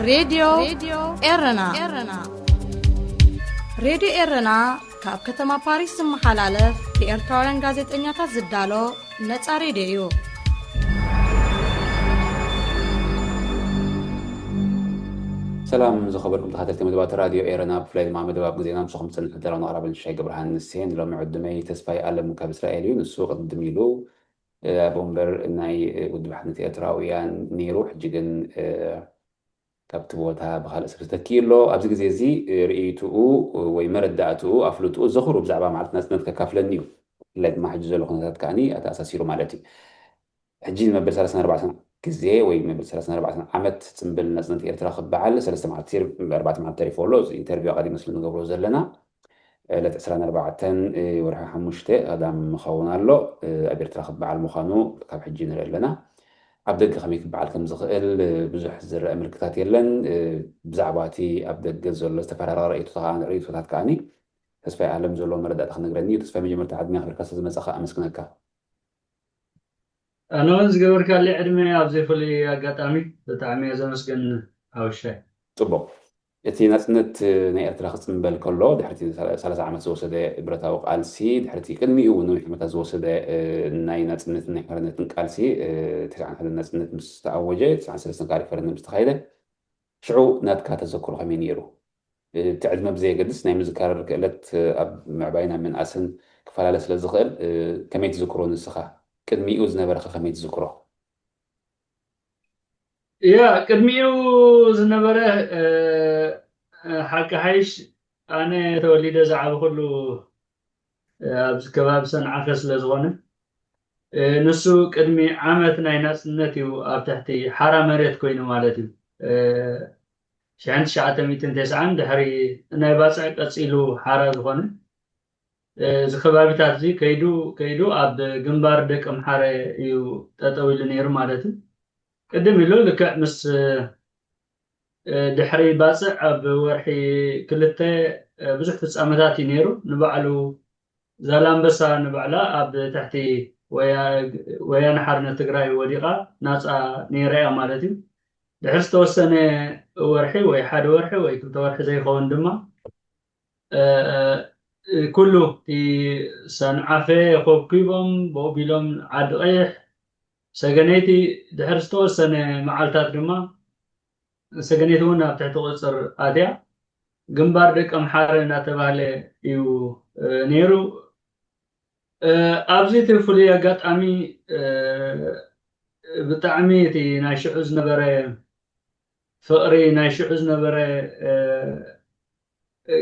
ሬድዮ ኤረና። ሬድዮ ኤረና ካብ ከተማ ፓሪስ ዝመሓላለፍ ብኤርትራውያን ጋዜጠኛታት ዝዳሎ ነጻ ሬድዮ እዩ። ሰላም ዝኸበርኩም ተኸታተልቲ መደባት ራድዮ ኤረና፣ ብፍላይ ድማ መደብ ኣብ ግዜና ምሳኹም ዝጸንሕ ተራውን ኣቕራብን ሽሻይ ገብረሃንስ እየ። ንሎሚ ዕድመይ ተስፋይ ኣለሙ ካብ እስራኤል እዩ። ንሱ ቅድም ኢሉ ኣብ ወንበር ናይ ውድብ ሓድነት ኤርትራውያን ነይሩ፣ ሕጂ ግን ካብቲ ቦታ ብካልእ ሰብ ተተኪኡ ኣሎ። ኣብዚ ግዜ እዚ ርእይትኡ ወይ መረዳእትኡ ኣፍልጥኡ ዘኽሩ ብዛዕባ መዓልቲ ናጽነት ከካፍለኒ እዩ። ብፍላይ ድማ ሕጂ ዘሎ ኩነታት ከኣ ኣተኣሳሲሩ ማለት እዩ። ሕጂ ንመበል ሰላሳን ኣርባዕተን ግዜ ወይ መበል ሰላሳን ኣርባዕተን ዓመት ጽምብል ናጽነት ኤርትራ ክበዓል ሰለስተ መዓልቲ፣ ኣርባዕተ መዓልቲ ተሪፎ ኣሎ። እዚ ኢንተርቪው ኣቐዲመ ስለ ንገብሮ ዘለና ዕለት ዕስራን ኣርባዕተን ወርሒ ሓሙሽተ ቀዳም ምኸውን ኣሎ። ኣብ ኤርትራ ክበዓል ምዃኑ ካብ ሕጂ ንርኢ ኣለና። ኣብ ደገ ከመይ ክበዓል ከም ዝኽእል ብዙሕ ዝረአ ምልክታት የለን። ብዛዕባ እቲ ኣብ ደገ ዘሎ ዝተፈራረቐ ርእይቶታት ከኣ ተስፋይ ኣለም ዘለዎ መረዳእታ ክነግረኒ እዩ። ተስፋይ መጀመርታ ዕድመ ኣኽቢርካ ስለ ዝመጻኻ ኣመስግነካ። ኣነ እውን ዝገበርካለይ ዕድመ ኣብዚ ፍሉይ ኣጋጣሚ ብጣዕሚ እየ ዘመስግን ሓወሻይ። ጽቡቕ። እቲ ናጽነት ናይ ኤርትራ ክጽምበል ከሎ ድሕሪ ሰላሳ ዓመት ዝወሰደ ብረታዊ ቃልሲ፣ ድሕሪ ቅድሚኡ እውን ነዊሕ ዓመታት ዝወሰደ ናይ ናጽነትን ናይ ሓርነትን ቃልሲ፣ ተስዓን ሓደን ናጽነት ምስ ተኣወጀ፣ ተስዓን ሰለስተን ከዓ ሪፈረንደም ምስ ተኻየደ፣ ሽዑ ናትካ ተዘክሮ ከመይ ነይሩ? እቲ ዕድመ ብዘየገድስ ናይ ምዝካር ክእለት ኣብ ምዕባይን ኣብ ምንኣስን ክፈላለ ስለ ዝኽእል ከመይ ትዝክሮ ንስኻ? ቅድሚኡ ዝነበረኸ ከመይ ትዝክሮ? እያ ቅድሚኡ ዝነበረ ሓቂ ሓይሽ ኣነ ተወሊደ ዝዓበኹሉ ኣብዚ ከባቢ ሰንዓፈ ስለ ዝኾነ ንሱ ቅድሚ ዓመት ናይ ናፅነት እዩ ኣብ ትሕቲ ሓራ መሬት ኮይኑ ማለት እዩ። ሽሕን ትሽዓተ ሚእትን ተስዓን ድሕሪ ናይ ባፅዕ ቀፂሉ ሓራ ዝኾነ እዚ ከባቢታት እዚ ከይዱ ከይዱ ኣብ ግንባር ደቂ ኣምሓረ እዩ ጠጠው ኢሉ ነይሩ ማለት እዩ። ቅድም ኢሉ ልክዕ ምስ ድሕሪ ባፅዕ ኣብ ወርሒ ክልተ ብዙሕ ፍፃመታት እዩ ነይሩ። ንባዕሉ ዛላምበሳ ንባዕላ ኣብ ትሕቲ ወያነ ሓርነት ትግራይ ወዲቓ ናፃ ነይራ እያ ማለት እዩ። ድሕሪ ዝተወሰነ ወርሒ ወይ ሓደ ወርሒ ወይ ክልተ ወርሒ ዘይኸውን ድማ ኩሉ እቲ ሰንዓፈ ኮብኪቦም ብኡ ቢሎም ዓዲ ቀይሕ ሰገነይቲ ድሕሪ ዝተወሰነ መዓልታት ድማ ሰገነይቲ እውን ኣብ ትሕቲ ቁፅፅር ኣትያ ግንባር ደቂ ኣምሓረ እናተባህለ እዩ ነይሩ። ኣብዚ እቲ ፍሉይ ኣጋጣሚ ብጣዕሚ እቲ ናይ ሽዑ ዝነበረ ፍቕሪ ናይ ሽዑ ዝነበረ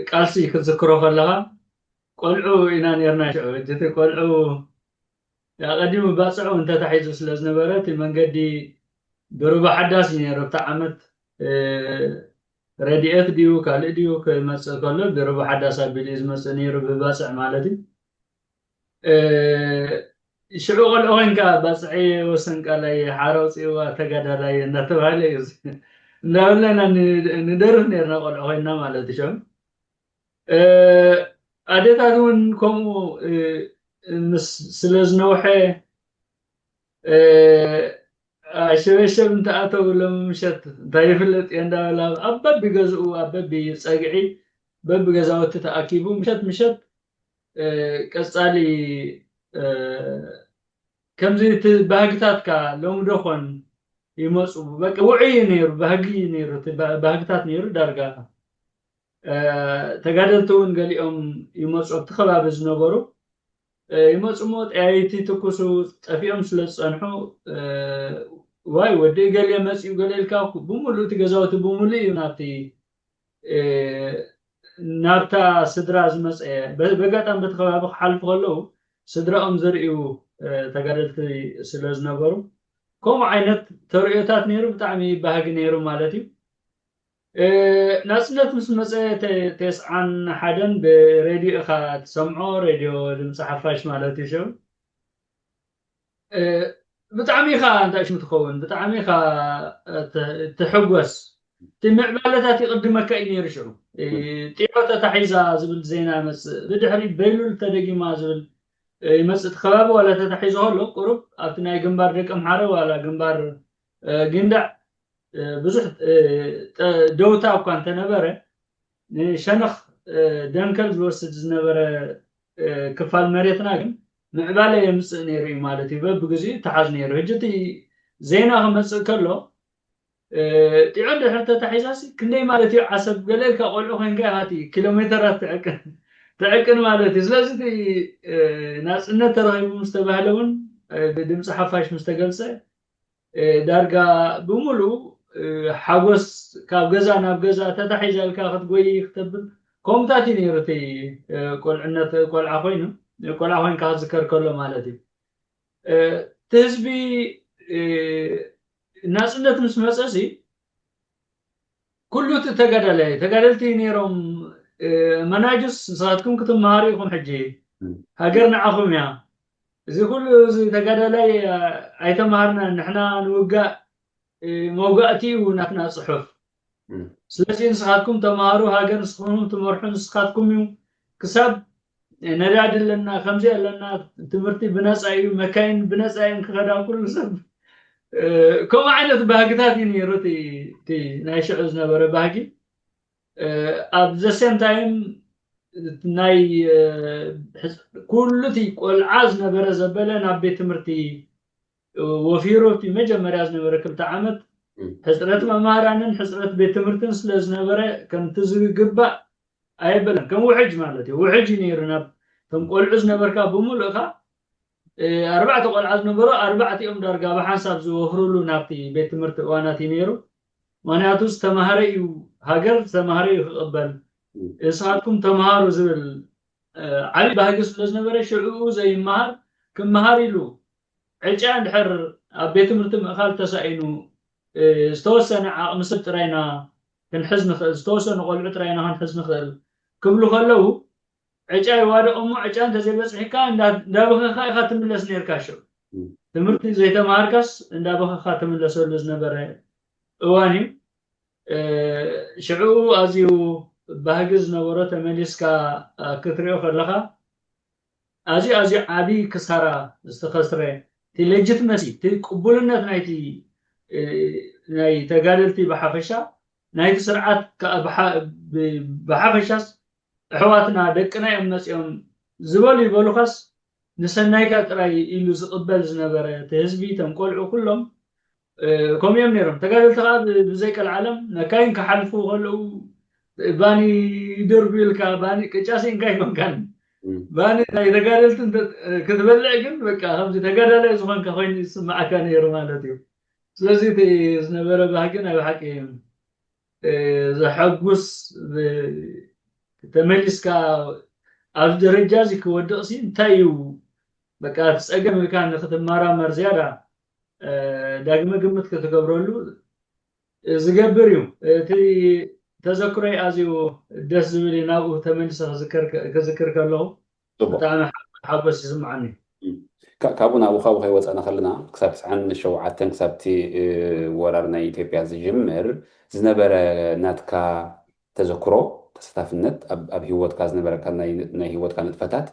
ቃልሲ ክትዝክሮ ከለኻ ቆልዑ ኢና ነርና ሽዑ እቲ ቆልዑ ኣቐዲሙ ባፅዑ እንተታሒዙ ስለ ዝነበረ እቲ መንገዲ ብሩባ ሓዳስ እዩ ነይሩ ኣብቲ ዓመት ረድኤት ድዩ ካልእ ድዩ ክመፅእ ከሎ ብሩባ ሓዳስ ኣቢሉ እዩ ዝመፅእ ነይሩ ብባፅዕ ማለት እዩ። ሽዑ ቆልዑ ኮይንካ ባፅዐየ ወሰንቃላይ ሓራ ውፅእዋ ተጋዳላይ እናተባሃለ እዩ እንዳበለና ንደርፍ ነርና ቆልዑ ኮይንና ማለት እዩ። ኣዴታት እውን ከምኡ ምስ ስለ ዝነውሐ ኣሸበሸብ እንተኣተው ሎሚ ምሸት እንታይ ይፍለጥ እየ እንዳበላ ኣብ በቢ ገዝኡ ኣብ በቢ ፀግዒ በቢ ገዛውቲ ተኣኪቡ ምሸት ምሸት ቀፃሊ ከምዚ እቲ ባህግታትካ ሎሚ ዶ ኮን ይመፁ በቃ ውዑይ እዩ ነይሩ ባህጊ እዩ ነይሩ እቲ ባህግታት ነይሩ ዳርጋ ተጋደልቲ እውን ገሊኦም ይመፁ ኣብቲ ከባቢ ዝነበሩ ይመፁ እሞ ጠያይቲ ትኩሱ ጠፊኦም ስለ ዝፀንሑ ዋይ ወዲ ገሌ መፅኡ ገሌ ኢልካ ብሙሉእ እቲ ገዛውቲ ብሙሉእ እዩ ናብቲ ናብታ ስድራ ዝመፀ በጋጣሚ በቲ ከባቢ ክሓልፉ ከለዉ ስድራኦም ዘርእዩ ተጋደልቲ ስለ ዝነበሩ ከምኡ ዓይነት ተርእዮታት ነይሩ ብጣዕሚ ባህጊ ነይሩ ማለት እዩ። ናፅነት ምስ መፀ ተስዓን ሓደን ብሬድዮ ኢኻ ትሰምዖ ሬድዮ ድምፂ ሓፋሽ ማለት እዩ ሽዑ ብጣዕሚ ኢኻ እንታይ ሽሙ ትኸውን ብጣዕሚ ኢኻ ትሕጎስ እቲ ምዕባለታት ይቕድመካ እዩ ነይሩ ሽዑ ጢዖ ተታሒዛ ዝብል ዜና ይመፅእ ብድሕሪ በይሉል ተደጊማ ዝብል ይመፅእ እቲ ከባቢ ዋላ ተታሒዞ ከሎ ቁሩብ ኣብቲ ናይ ግንባር ደቂ ኣምሓረ ዋላ ግንባር ጊንዳዕ ብዙሕ ደውታ እኳ እንተነበረ፣ ንሸነኽ ደንከል ዝወስድ ዝነበረ ክፋል መሬትና ግን ምዕባለ የምፅእ ነይሩ እዩ ማለት እዩ። በብግዜኡ ይተሓዝ ነይሩ። ሕጂ እቲ ዜና ክመፅእ ከሎ፣ ጢዖ እንድሕር ተታሒዛሲ ክንደይ ማለት እዩ? ዓሰብ ገለ ኢልካ ቆልዑ ኮይንካ ኢኻ እቲ ኪሎ ሜተራት ትዕቅን ማለት እዩ። ስለዚ እቲ ናፅነት ተረኺቡ ምስ ተባህለ እውን፣ ብድምፂ ሓፋሽ ምስ ተገልፀ፣ ዳርጋ ብምሉእ ሓጎስ ካብ ገዛ ናብ ገዛ ተታሒዛ ኢልካ ክትጎይ ክተብል ከምኡታት እዩ ነይሩ። እቲ ቆልዕነት ቆልዓ ኮይኑ፣ ቆልዓ ኮይንካ ክትዝከር ከሎ ማለት እዩ። እቲ ህዝቢ ናፅነት ምስ መፀ ሲ ኩሉ እቲ ተጋዳላይ፣ ተጋደልቲ ነይሮም፣ መናጁስ ንስኻትኩም ክትመሃሩ ኢኹም፣ ሕጂ ሃገር ንዓኹም እያ። እዚ ኩሉ እዚ ተጋዳላይ ኣይተማሃርናን፣ ንሕና ንውጋእ፣ መውጋእቲ እዩ ናትና ፅሑፍ። ስለዚ ንስኻትኩም ተማሃሩ፣ ሃገር ንስኹም ትመርሑ ንስኻትኩም እዩ። ክሳብ ነዳዲ ኣለና፣ ከምዚ ኣለና፣ ትምህርቲ ብነፃ እዩ፣ መካይን ብነፃ እየን ክኸዳ፣ ኩሉ ሰብ ከምኡ ዓይነት ባህግታት እዩ ነይሩ። እቲ ናይ ሽዑ ዝነበረ ባህጊ ኣብ the same time ናይ ኩሉ እቲ ቆልዓ ዝነበረ ዘበለ ናብ ቤት ትምህርቲ ወፊሩ፣ እቲ መጀመርያ ዝነበረ ክልተ ዓመት ሕፅረት መምህራንን ሕፅረት ቤት ትምህርትን ስለ ዝነበረ ከምቲ ዝግባእ ኣየበለን። ከም ውሕጅ ማለት እዩ። ውሕጅ እዩ ነይሩ። ናብ እቶም ቆልዑ ዝነበርካ ብምሉእካ ኣርባዕተ ቆልዓ ዝነበሩ ኣርባዕቲኦም ዳርጋ ብሓንሳብ ዝወፍሩሉ ናብቲ ቤት ትምህርቲ እዋናት እዩ ነይሩ። ምክንያቱ ዝተማሃረ እዩ፣ ሃገር ዝተማሃረ እዩ ክቕበል። ንስኻትኩም ተምሃሩ ዝብል ዓብዪ ባህጊ ስለ ዝነበረ ሽዕኡ ዘይመሃር ክመሃር ኢሉ ዕጫ እንድሕር ኣብ ቤት ትምህርቲ ምእኻል ተሳኢኑ ዝተወሰነ ዓቕሚ ሰብ ጥራይና ክንሕዝ ንኽእል፣ ዝተወሰኑ ቆልዑ ጥራይና ክንሕዝ ንኽእል ክብሉ ከለዉ ዕጫ ይዋደቕ እሞ ዕጫ እንተዘይበፅሕካ እንዳበኸኻ ኢኻ ትምለስ ነርካ። ሽዑ ትምህርቲ ዘይተምሃርካስ እንዳበኸኻ ትምለሰሉ ዝነበረ እዋን እዩ። ሽዑ ኣዝዩ ባህጊ ዝነበሮ ተመሊስካ ክትሪኦ ከለኻ ኣዝዩ ኣዝዩ ዓብዪ ክሳራ ዝተኸስረ፣ እቲ legitimacy፣ እቲ ቅቡልነት ናይቲ ናይ ተጋደልቲ ብሓፈሻ፣ ናይቲ ስርዓት ብሓፈሻስ ኣሕዋትና ደቅና እዮም መፂኦም ዝበሉ ይበሉኻስ ንሰናይካ ጥራይ ኢሉ ዝቕበል ዝነበረ እቲ ህዝቢ፣ እቶም ቆልዑ ኩሎም ከምኡ እዮም ነይሮም። ተጋደልቲ ከዓ ብዘይቀልዓለም መካይን ክሓልፉ ከለዉ ባኒ ድርቢ ኢልካ፣ ባኒ ቅጫ ስኢንካ ኣይኮንካን፣ ባኒ ናይ ተጋደልቲ ክትበልዕ ግን በቃ ከምዚ ተጋዳላይ ዝኾንካ ኮይኑ ይስማዓካ ነይሩ ማለት እዩ። ስለዚ እቲ ዝነበረ ባህጊ ናይ ብሓቂ ዘሐጉስ፣ ተመሊስካ ኣብዚ ደረጃ እዚ ክወድቕ ሲ እንታይ እዩ በቃ እቲ ፀገም ኢልካ ንክትመራመር ዝያዳ ዳግመ ግምት ክትገብረሉ ዝገብር እዩ። እቲ ተዘክሮይ ኣዝዩ ደስ ዝብል እዩ። ናብኡ ተመሊሰ ክዝክር ከለኹ ብጣዕሚ ሓጎስ ይስምዓኒ። ካብኡ ናብኡ ካብኡ ከይወፃእና ከለና ክሳብ ትስዓን ሸውዓተን ክሳብ እቲ ወራር ናይ ኢትዮጵያ ዝጅምር ዝነበረ ናትካ ተዘክሮ፣ ተሳታፍነት ኣብ ህይወትካ ዝነበረካ ናይ ህይወትካ ንጥፈታት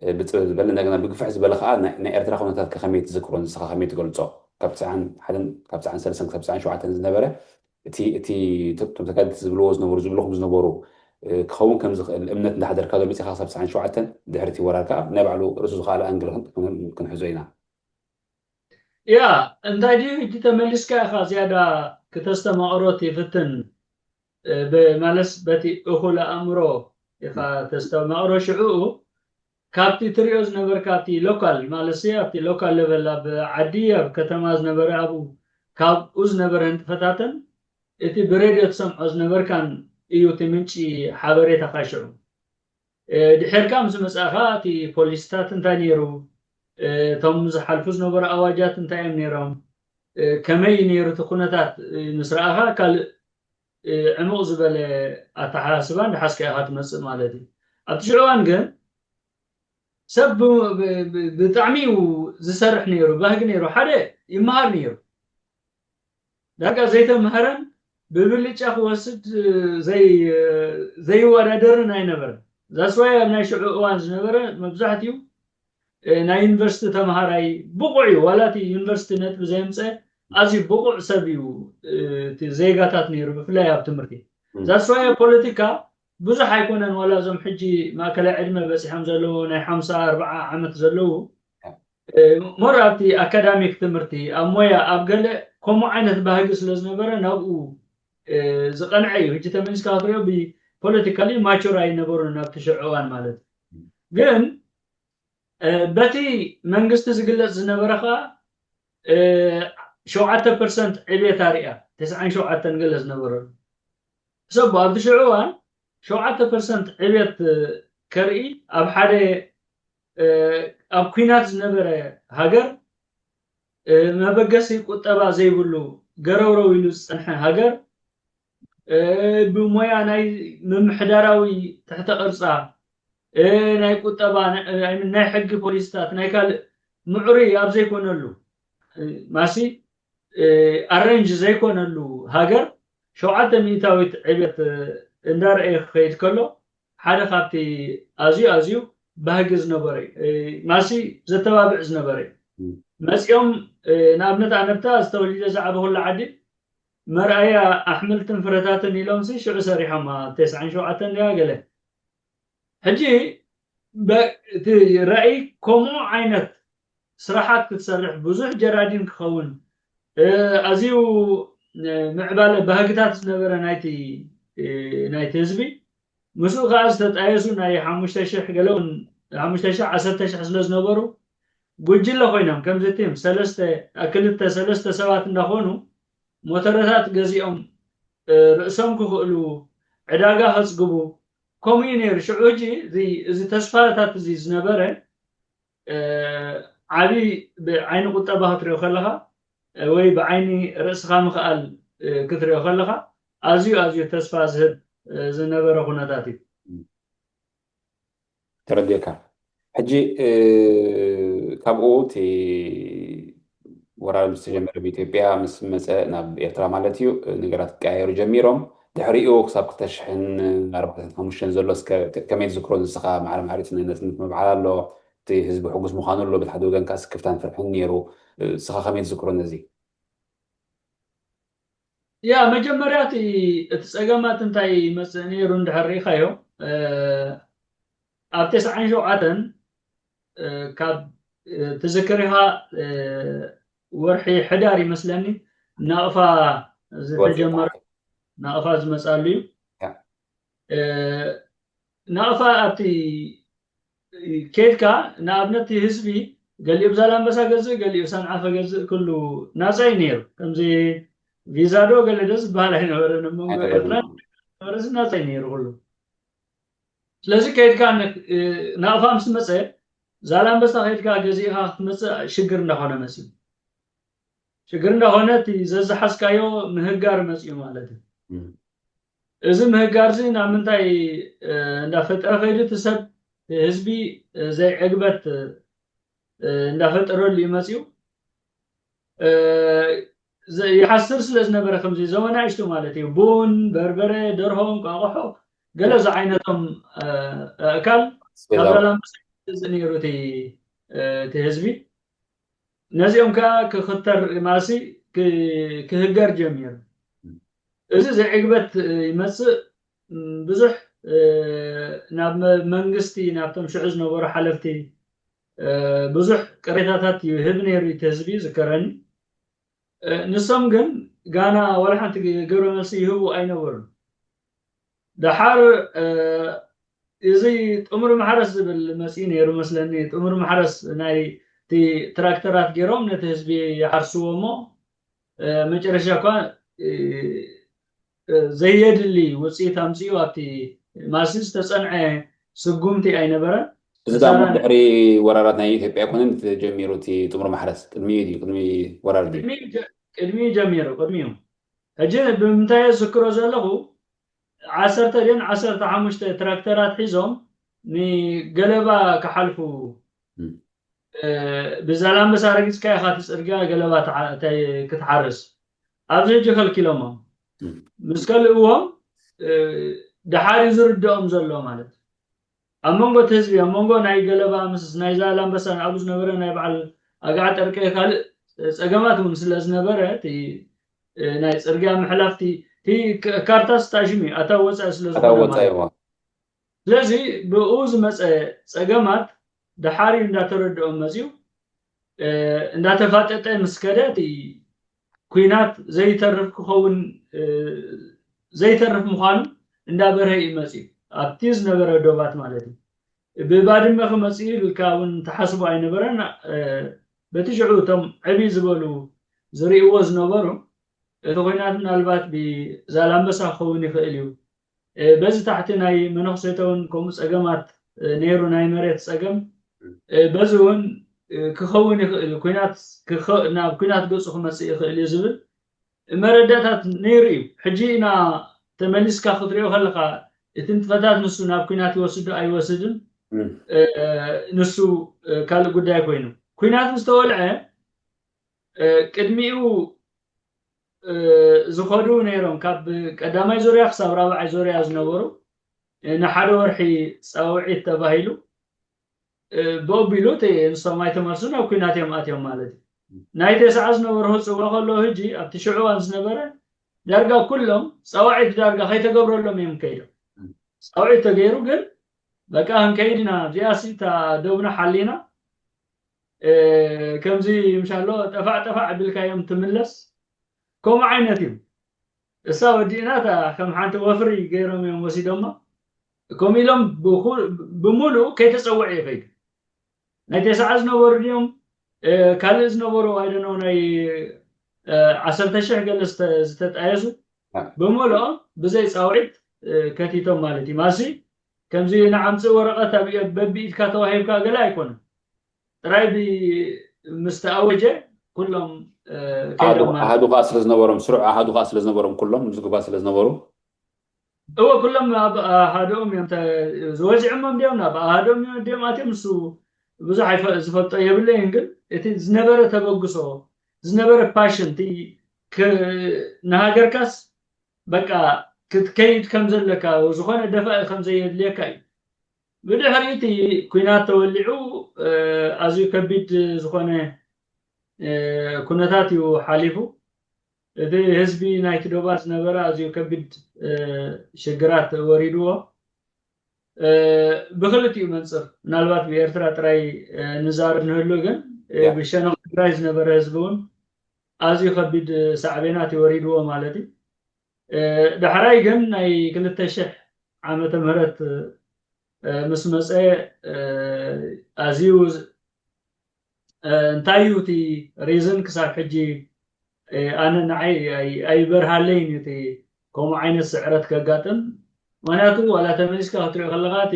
ብፅብብ ዝበለ እንደገና ብግፍሕ ዝበለ ከዓ ናይ ኤርትራ ኩነታት ከመይ ትዝክሮ ንስኻ ከመይ ትገልፆ? ካብ ትስዓን ሓደን ካብ ትስዓን ሰለስተን ክሳብ ትስዓን ሸውዓተን ዝነበረ እቲ እቲ እቶም ተጋደልቲ ዝብልዎ ዝነበሩ ዝብልኹም ዝነበሩ ክኸውን ከም ዝኽእል እምነት እንዳሕደርካ ዶ መፂኻ ክሳብ ትስዓን ሸውዓተን ድሕሪ እቲ ወራር ከዓ ናይ ባዕሉ ርእሱ ዝኸኣለ ኣንግል ክንሕዞ ኢና። ያ እንታይ ድዩ እቲ ተመሊስካ ኢኻ ዝያዳ ክተስተማቕሮ ትፍትን ማለስ በቲ እኹል ኣእምሮ ኢኻ ተስተማቕሮ ሽዕኡ ካብቲ ትሪኦ ዝነበርካ ኣብቲ ሎካል ማለት ኣብቲ ሎካል ለቨል ኣብ ዓዲ ኣብ ከተማ ዝነበረ ኣብኡ ካብኡ ዝነበረ ንጥፈታትን እቲ ብሬድዮ ትሰምዖ ዝነበርካን እዩ እቲ ምንጪ ሓበሬታኻ ሽዑ። ድሕርካ ምስ መጻእኻ እቲ ፖሊስታት እንታይ ነይሩ፣ እቶም ዝሓልፉ ዝነበሩ ኣዋጃት እንታይ እዮም ነይሮም፣ ከመይ ነይሩ እቲ ኩነታት ምስ ረኣኻ ካልእ ዕሙቕ ዝበለ ኣተሓሳስባ እንዳሓዝካ ኢኻ ትመጽእ ማለት እዩ። ኣብቲ ሽዑ እዋን ግን ሰብ ብጣዕሚ እዩ ዝሰርሕ ነይሩ፣ ባህጊ ነይሩ፣ ሓደ ይመሃር ነይሩ። ዳርጋ ዘይተምሃረን ብብልጫ ክወስድ ዘይወዳደርን ኣይነበረን። ዛስዋይ ኣብ ናይ ሽዑ እዋን ዝነበረ መብዛሕትኡ ናይ ዩኒቨርሲቲ ተምሃራይ ብቑዕ እዩ። ዋላ እቲ ዩኒቨርሲቲ ነጥቢ ዘየምፀ ኣዝዩ ብቑዕ ሰብ እዩ እቲ ዜጋታት ነይሩ፣ ብፍላይ ኣብ ትምህርቲ። ዛስዋየ ፖለቲካ ብዙሕ ኣይኮነን። ዋላ እዞም ሕጂ ማእከላይ ዕድመ በፂሖም ዘለዉ ናይ ሓምሳ ኣርብዓ ዓመት ዘለዉ ሞር ኣብቲ ኣካዳሚክ ትምህርቲ ኣብ ሞያ ኣብ ገለ ከምኡ ዓይነት ባህጊ ስለ ዝነበረ ናብኡ ዝቐንዐ እዩ። ሕጂ ተመሊስካ ክትሪኦ ብፖለቲካሊ ማቹር ኣይነበሩን ኣብቲ ሽዑ እዋን ማለት እዩ። ግን በቲ መንግስቲ ዝግለፅ ዝነበረ ከዓ ሸውዓተ ፐርሰንት ዕቤት ኣርያ። ተስዓን ሸውዓተን ገለ ዝነበረ ሰብ ኣብቲ ሽዑ እዋን ሸውዓተ ፐርሰንት ዕቤት ከርኢ ኣብ ሓደ ኣብ ኲናት ዝነበረ ሃገር መበገሲ ቁጠባ ዘይብሉ ገረውረው ኢሉ ዝፀንሐ ሃገር ብሞያ ናይ ምምሕዳራዊ ትሕተ ቅርፃ ናይ ቁጠባ ናይ ሕጊ ፖሊሲታት ናይ ካልእ ምዕሩይ ኣብ ዘይኮነሉ ማሲ ኣረንጅ ዘይኮነሉ ሃገር ሸውዓተ ሚእታዊት ዕቤት እንዳረአየ ክኸይድ ከሎ ሓደ ካብቲ ኣዝዩ ኣዝዩ ባህጊ ዝነበረ ማሲ ዘተባብዕ ዝነበረ መፂኦም ንኣብነት ኣነብታ ዝተወሊደ ዝዓበኹላ ዓዲ መርኣያ ኣሕምልትን ፍረታትን ኢሎም ሲ ሽዑ ሰሪሖም ኣብ ተስዓን ሸውዓተን ድያ ገለ ሕጂ እቲ ራእይ ከምኡ ዓይነት ስራሓት ክትሰርሕ ብዙሕ ጀራዲን ክኸውን ኣዝዩ ምዕባለ ባህግታት ዝነበረ ናይቲ ናይቲ ህዝቢ ምስኡ ከዓ ዝተጣየሱ ናይ ሓሙሽተ ሽሕ ገለ ሓሙሽተ ሽሕ ዓሰርተ ሽሕ ስለ ዝነበሩ ጉጅለ ኮይኖም ከምዚ ቲም ሰለስተ ክልተ ሰለስተ ሰባት እንዳኾኑ ሞተረታት ገዚኦም ርእሶም ክኽእሉ ዕዳጋ ከፅግቡ ከምኡ እዩ ነይሩ። ሽዑ ሕጂ እዚ ተስፋታት እዚ ዝነበረ ዓብዪ ብዓይኒ ቁጠባ ክትሪኦ ከለኻ ወይ ብዓይኒ ርእስኻ ምኽኣል ክትሪኦ ከለኻ ኣዝዩ ኣዝዩ ተስፋ ዝህብ ዝነበረ ኩነታት እዩ። ተረዲእካ። ሕጂ ካብኡ እቲ ወራር ምስ ተጀመረ ብኢትዮጵያ ምስ መፀ ናብ ኤርትራ ማለት እዩ ነገራት ክቀያየሩ ጀሚሮም። ድሕሪኡ ክሳብ ክልተ ሽሕን ኣርባዕተን ሓሙሽተን ዘሎ እስከ ከመይ ትዝክሮ ንስኻ? ማዕረ ማዕሪት ናይ ነፅነት ምብዓል ኣሎ፣ እቲ ህዝቢ ሕጉስ ምዃኑ ኣሎ፣ በቲ ሓደ ወገን ከዓ ስክፍታን ፍርሕን ነይሩ። ንስኻ ከመይ ትዝክሮ ነዚ? ያ መጀመርያ እቲ እቲ ፀገማት እንታይ ይመፅእ ነይሩ እንድሕር ርኢኻዮ ኣብ ተስዓን ሸውዓተን ካብ ትዝክር ኢኻ ወርሒ ሕዳር ይመስለኒ ናቕፋ ዝተጀመረ ናቕፋ ዝመፃሉ እዩ። ናቕፋ ኣብቲ ኬድካ ንኣብነት ህዝቢ ገሊኡ ብዛላምበሳ ገዝእ ገሊኡ ሰንዓፈ ገዝእ ኩሉ ናፃ እዩ ነይሩ። ከምዚ ቪዛ ዶ ገለ ዶ ዝበሃል ኣይነበረን ኣብ መንጎ ኤርትራን ነበረዚ ናፃ እዩ ነይሩ ኩሉ። ስለዚ ከይድካ ናቕፋ ምስ መፀ ዛላምበሳ ከይድካ ገዚእካ ክትመፅእ ሽግር እንዳኾነ መፅዩ። ሽግር እንዳኾነ እቲ ዘዝሓዝካዮ ምህጋር መፅዩ ማለት እዩ። እዚ ምህጋር እዚ ናብ ምንታይ እንዳፈጠረ ከይዱ እቲ ሰብ ህዝቢ ዘይዕግበት እንዳፈጠረሉ እዩ መፅዩ። ይሓስር ስለ ዝነበረ ከምዚ ዞም ኣናእሽቱ ማለት እዩ ቡን፣ በርበረ፣ ደርሆ፣ እንቋቑሖ ገለ ዝዓይነቶም ኣእካል ካብ ዛላምበሳ ይገዝእ ነይሩ እቲ ህዝቢ። ነዚኦም ከዓ ክኽተር ማሲ ክህገር ጀሚሩ። እዚ ዘይዕግበት ይመፅእ። ብዙሕ ናብ መንግስቲ ናብቶም ሽዑ ዝነበሩ ሓለፍቲ ብዙሕ ቅሬታታት ይህብ ነይሩ እቲ ህዝቢ ዝከረኒ። ንሶም ግን ጋና ዋላ ሓንቲ ግብረ መልሲ ይህቡ ኣይነበሩን። ደሓር እዚ ጥሙር ማሕረስ ዝብል መፅኡ ነይሩ መስለኒ። ጥሙር ማሕረስ ናይ እቲ ትራክተራት ገይሮም ነቲ ህዝቢ ይሓርስዎ እሞ መጨረሻ እኳ ዘየድሊ ውፅኢት ኣምፅኡ ኣብቲ ማሲ ዝተፀንዐ ስጉምቲ ኣይነበረን። እዚ ዳ ድሕሪ ወራራት ናይ ኢትዮጵያ ኣይኮነን ተጀሚሩ እቲ ጥሙር ማሕረስ ቅድሚ እዩ ቅድሚ ወራር ድዩ? ቅድሚ ጀሚሩ ቅድሚኡ ሕጂ ብምንታይ ዝክሮ ዘለኹ ዓሰርተ ድን ዓሰርተ ሓሙሽተ ትራክተራት ሒዞም ንገለባ ክሓልፉ ብዛላምበሳ ረጊፅካ ኢኻ እቲ ፅርግያ ገለባ ክትሓርስ ኣብዚ ሕጂ ከልኪሎሞም ምስ ከልእዎም ደሓር እዩ ዝርድኦም ዘሎ ማለት ኣብ መንጎ እቲ ህዝቢ ኣብ መንጎ ናይ ገለባ ምስ ናይ ዛላምበሳ ኣብኡ ዝነበረ ናይ በዓል ኣግዓ ጠርቀ ካልእ ጸገማት እውን ስለ ዝነበረ እቲ ናይ ጽርግያ ምሕላፍቲ እቲ ካርታ ስታሽም እዩ ኣታ ወፃኢ ስለ ዝኾነ ማለት እዩ። ስለዚ ብኡ ዝመፀ ጸገማት ደሓር እዩ እንዳተረድኦም መፅዩ እንዳተፋጠጠ ምስ ከደ እቲ ኩናት ዘይተርፍ ክኸውን ዘይተርፍ ምዃኑ እንዳበርሀ እዩ መፅዩ ኣብቲ ዝነበረ ዶባት ማለት እዩ። ብባድመ ክመፅእ ኢልካ እውን ተሓስቦ ኣይነበረን። በቲ ሽዑ እቶም ዕብይ ዝበሉ ዝርእይዎ ዝነበሩ እቲ ኩናት ምናልባት ብዛላምበሳ ክኸውን ይኽእል እዩ፣ በዚ ታሕቲ ናይ መነኩሴተ እውን ከምኡ ፀገማት ነይሩ፣ ናይ መሬት ፀገም በዚ እውን ክኸውን ይኽእል እዩ፣ ናብ ኩናት ገፁ ክመፅእ ይኽእል እዩ ዝብል መረዳእታት ነይሩ እዩ። ሕጂ ኢና ተመሊስካ ክትሪኦ ከለካ እቲ ንጥፈታት ንሱ ናብ ኩናት ይወስዶ ኣይወስድን ንሱ ካልእ ጉዳይ ኮይኑ ኩናት ዝተወልዐ ቅድሚኡ ዝኸዱ ነይሮም ካብ ቀዳማይ ዙርያ ክሳብ ራብዓይ ዙርያ ዝነበሩ ንሓደ ወርሒ ፀውዒት ተባሂሉ ብኡ ኣቢሉ እቲ ንሶም ኣይተመልሱን ኣብ ኩናት እዮም ኣትዮም ማለት እዩ። ናይ ተስዓ ዝነበሩ ህፅዋ ከለዉ ሕጂ ኣብቲ ሽዑ እዋን ዝነበረ ዳርጋ ኩሎም ፀዋዒት ዳርጋ ከይተገብረሎም እዮም ከይዶም። ፀውዒት ተገይሩ ግን በቃ ክንከይድ ኢና እዚኣ ሲ እታ ደብና ሓሊና ከምዚ ምሻሎ ጠፋዕ ጠፋዕ ኣቢልካዮም ትምለስ ከምኡ ዓይነት እዩ። እሳ ወዲእና እታ ከም ሓንቲ ወፍሪ ገይሮም እዮም ወሲዶማ። ከምኡ ኢሎም ብምሉእ ከይተፀውዐ ይኸይዱ። ናይ ተስዓ ዝነበሩ ድዮም ካልእ ዝነበሩ ኣይደነው ናይ ዓሰርተ ሽሕ ገለ ዝተጣየሱ ብምልኦም ብዘይ ፃውዒት ከቲቶም ማለት እዩ። ማሲ ከምዚ ንዓምፅእ ወረቐት ኣብ በቢኢድካ ተዋሂብካ ገለ ኣይኮነን። ጥራይ ምስ ተኣወጀ ኩሎም ከይዶም ማለት ኣሃዱ ከዓ ስለ ዝነበሮም ስሩዕ ኣሃዱ ከዓ ስለ ዝነበሮም ኩሎም ዝግባ ስለ ዝነበሩ እወ ኩሎም ኣብ ኣሃዶም እዮም ዝበዚዖም እንዲኦም ናብ ኣሃዶም እዮም እንዲኦም ኣትዮም እሱ ብዙሕ ዝፈልጦ የብለይን ግን እቲ ዝነበረ ተበግሶ ዝነበረ ፓሽን እቲ ንሃገርካስ በቃ ክትከይድ ከም ዘለካ ዝኾነ ደፋኢ ከም ዘየድልየካ እዩ። ብድሕሪ እቲ ኩናት ተወሊዑ ኣዝዩ ከቢድ ዝኾነ ኩነታት እዩ ሓሊፉ። እቲ ህዝቢ ናይቲ ዶባት ዝነበረ ኣዝዩ ከቢድ ሽግራት ወሪድዎ። ብክልቲኡ መንፅር ምናልባት ብኤርትራ ጥራይ ንዛረብ ንህሉ ግን ብሸነኽ ትግራይ ዝነበረ ህዝቢ እውን ኣዝዩ ከቢድ ሳዕቤናት እዩ ወሪድዎ ማለት እዩ። ዳሕራይ ግን ናይ ክልተ ሽሕ ዓመተ ምህረት ምስ መፀ ኣዝዩ እንታይ እዩ እቲ ሪዝን ክሳብ ሕጂ ኣነ ንዓይ ኣይበርሃለይን እዩ እቲ ከምኡ ዓይነት ስዕረት ከጋጥም። ምክንያቱ ዋላ ተመሊስካ ክትሪኦ ከለካ እቲ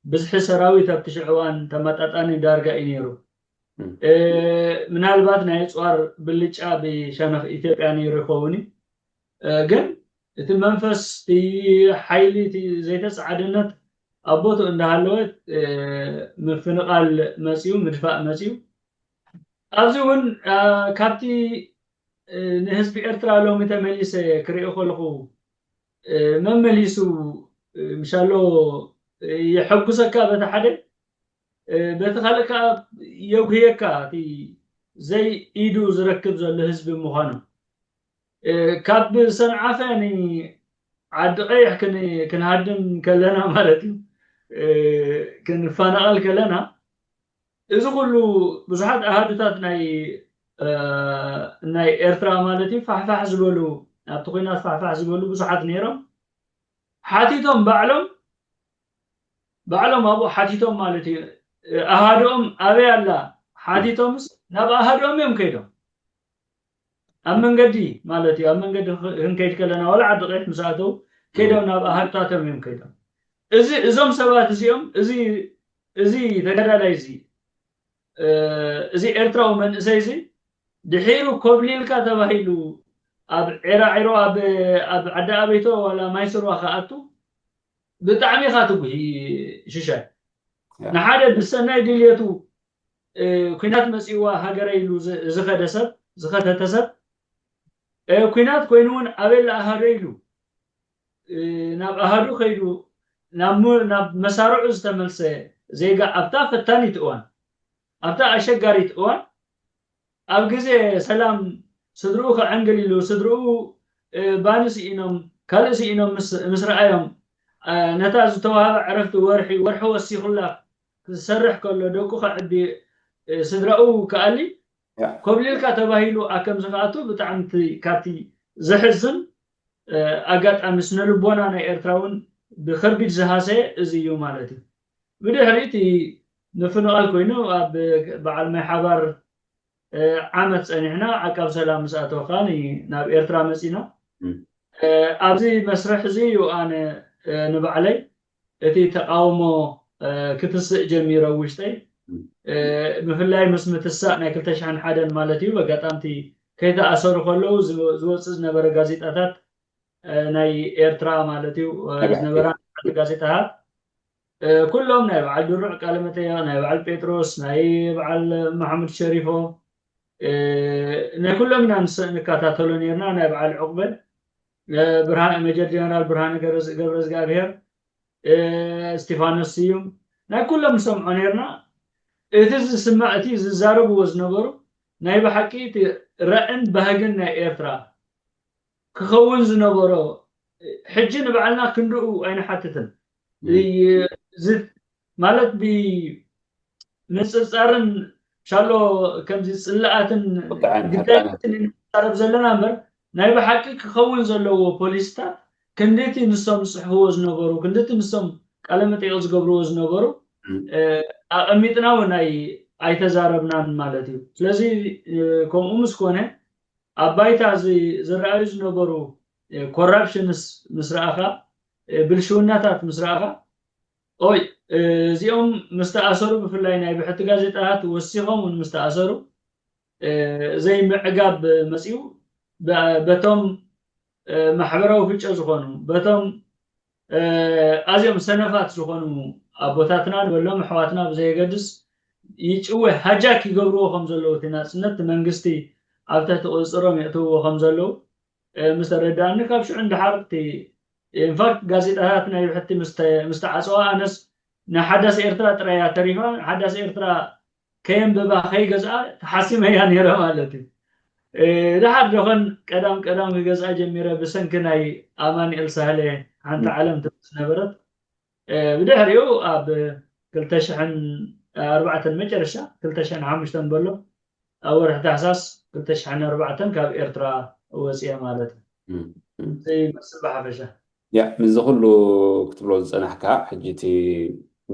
ብዝሒ ሰራዊት ኣብቲ ሽዑ እዋን ተመጣጣኒ ዳርጋ እዩ ነይሩ። ምናልባት ናይ ኣፅዋር ብልጫ ብሸነኽ ኢትዮጵያ ነይሩ ይኸውን እዩ። ግን እቲ መንፈስ እቲ ሓይሊ እቲ ዘይተፀዓደነት ኣብ ቦትኡ እንዳሃለወ ምፍንቓል መፅዩ ምድፋእ መፅዩ ኣብዚ እውን ካብቲ ንህዝቢ ኤርትራ ሎሚ ተመሊሰ ክሪኦ ከለኹ መመሊሱ ምሻሎ የሐጉሰካ በቲ ሓደ በቲ ካልእ ከዓ የጉህየካ እቲ ዘይ ኢዱ ዝረክብ ዘሎ ህዝቢ ምዃኑ ካብ ሰንዓፈ ንዓዲ ቀይሕ ክንሃድም ከለና ማለት እዩ ክንፈናቐል ከለና እዚ ኩሉ ብዙሓት ኣሃዱታት ናይ ናይ ኤርትራ ማለት እዩ ፋሕፋሕ ዝበሉ ኣብቲ ኩናት ፋሕፋሕ ዝበሉ ብዙሓት ነይሮም ሓቲቶም ባዕሎም ባዕሎም ኣብኡ ሓቲቶም ማለት እዩ ኣሃድኦም ኣበይ ኣላ ሓቲቶምስ ናብ ኣሃድኦም እዮም ከይዶም ኣብ መንገዲ ማለት እዩ ኣብ መንገዲ ክንከይድ ከለና ዋላ ዓዲ ቀይሕ ምስ ኣተው ከይዶም ናብ ኣሃድታቶም እዮም ከይዶም እዚ እዞም ሰባት እዚኦም እዚ እዚ ተጋዳላይ እዚ እዚ ኤርትራዊ መንእሰይ እዚ ድሒሩ ኮብሊልካ ተባሂሉ ኣብ ዒራዒሮ ኣብ ዓዲ ኣበይቶ ዋላ ማይ ስርዋ ክኣቱ ብጣዕሚ ኢኻ ትጉሂ ሽሻይ ንሓደ ብሰናይ ድልየቱ ኩናት መፂእዋ ሃገረ ኢሉ ዝኸደ ሰብ ዝኸተተ ሰብ ኩናት ኮይኑ እውን ኣበይ ለኣሃዶ ኢሉ ናብ ኣሃዱ ከይዱ ናብ መሳርዑ ዝተመልሰ ዜጋ ኣብታ ፈታኒት እዋን ኣብታ ኣሸጋሪት እዋን ኣብ ግዜ ሰላም ስድርኡ ከዐንግል ኢሉ ስድርኡ ባኒ ስኢኖም ካልእ ስኢኖም ምስ ረኣዮም ነታ ዝተዋህበ ዕረፍቲ ወርሒ ወርሒ ወሲኹላ ክሰርሕ ከሎ ደቁ ከዕቢ ስድራኡ ከኣሊ ኮብሊልካ ተባሂሉ ኣከም ዝኸኣቱ ብጣዕሚ ካብቲ ዘሕዝን ኣጋጣሚ ስነ ልቦና ናይ ኤርትራ እውን ብኸቢድ ዝሃሰየ እዚ እዩ ማለት እዩ። ብድሕሪ እቲ ምፍንቓል ኮይኑ ኣብ በዓል ማይ ሓባር ዓመት ጸኒሕና ዓቃብ ሰላም ምስ ኣተወካ ናብ ኤርትራ መጺና። ኣብዚ መስርሕ እዚ እዩ ኣነ ንባዕለይ እቲ ተቃውሞ ክትስእ ጀሚረ ውሽጠይ ብፍላይ ምስ ምትሳእ ናይ ክልተ ሽሕን ሓደን ማለት እዩ ኣጋጣምቲ ከይተኣሰሩ ከለዉ ዝወፅእ ዝነበረ ጋዜጣታት ናይ ኤርትራ ማለት እዩ ዝነበራ ጋዜጣታት ኩሎም ናይ በዓል ድሩዕ ቃለ መጠየቕ ናይ በዓል ጴጥሮስ ናይ በዓል መሓሙድ ሸሪፎ ናይ ኩሎም ኢና ንከታተሎ ነርና ናይ በዓል ዕቁበ ብርሃን ሜጀር ጀነራል ብርሃነ ገብረ እግዚኣብሔር እስቲፋኖስ ስዩም ናይ ኩሎም ንሰምዖ ነርና እቲ ዝስማዕ እቲ ዝዛረብዎ ዝነበሩ ናይ ብሓቂ እቲ ራእን ባህግን ናይ ኤርትራ ክኸውን ዝነበሮ ሕጂ ንባዕልና ክንድኡ ኣይንሓትትን ማለት ብንፅርፃርን ሻሎ ከምዚ ፅላኣትን ግዳይትን እንዛረብ ዘለና እምበር ናይ ብሓቂ ክኸውን ዘለዎ ፖሊሲታት ክንድቲ ንሶም ዝፅሕፍዎ ዝነበሩ ክንድቲ ንሶም ቃለ መጠይቕ ዝገብርዎ ዝነበሩ ኣቐሚጥና እውን ኣይተዛረብናን ማለት እዩ ስለዚ ከምኡ ምስ ኮነ ኣብ ባይታ ዝረኣዩ ዝነበሩ ኮራፕሽንስ ምስ ረኣኻ ብልሽውናታት ምስ ረኣኻ ኦይ እዚኦም ምስ ተኣሰሩ ብፍላይ ናይ ብሕቲ ጋዜጣታት ወሲኾም እውን ምስ ተኣሰሩ ዘይምዕጋብ መፂኡ በቶም ማሕበራዊ ፍጨ ዝኾኑ በቶም ኣዝዮም ሰነፋት ዝኾኑ ኣቦታትና ንበሎም ኣሕዋትና ብዘየገድስ ይጭወ ሃጃክ ይገብርዎ ከም ዘለዉ እቲ ናፅነት እቲ መንግስቲ ኣብ ትሕቲ ቁፅፅሮም የእትውዎ ከም ዘለዉ ምስ ተረዳእኒ ካብ ሽዑ ንደሓር እቲ ኢንፋክት ጋዜጣታት ናይ ብሕቲ ምስ ተዓፀዋ ኣነስ ንሓዳስ ኤርትራ ጥራይ እያ ተሪፋ ሓዳስ ኤርትራ ከየንብባ ከይገዝኣ ተሓሲመያ ነይረ ማለት እዩ። ድሓር ዶኸን ቀዳም ቀዳም ክገዝኣ ጀሚረ ብሰንኪ ናይ ኣማንኤል ሳህለ ሓንቲ ዓለም ትብል ዝነበረት ብድሕሪኡ ኣብ ክልተ ሽሕን ኣርባዕተን መጨረሻ ክልተ ሽሕን ሓሙሽተን በሎ ኣብ ወርሒ ታሕሳስ ክልተ ሽሕን ኣርባዕተን ካብ ኤርትራ ወፅየ ማለት እዩ። ይመስል ብሓፈሻ። ያ ምስዚ ኩሉ ክትብሎ ዝፀናሕካ ሕጂ እቲ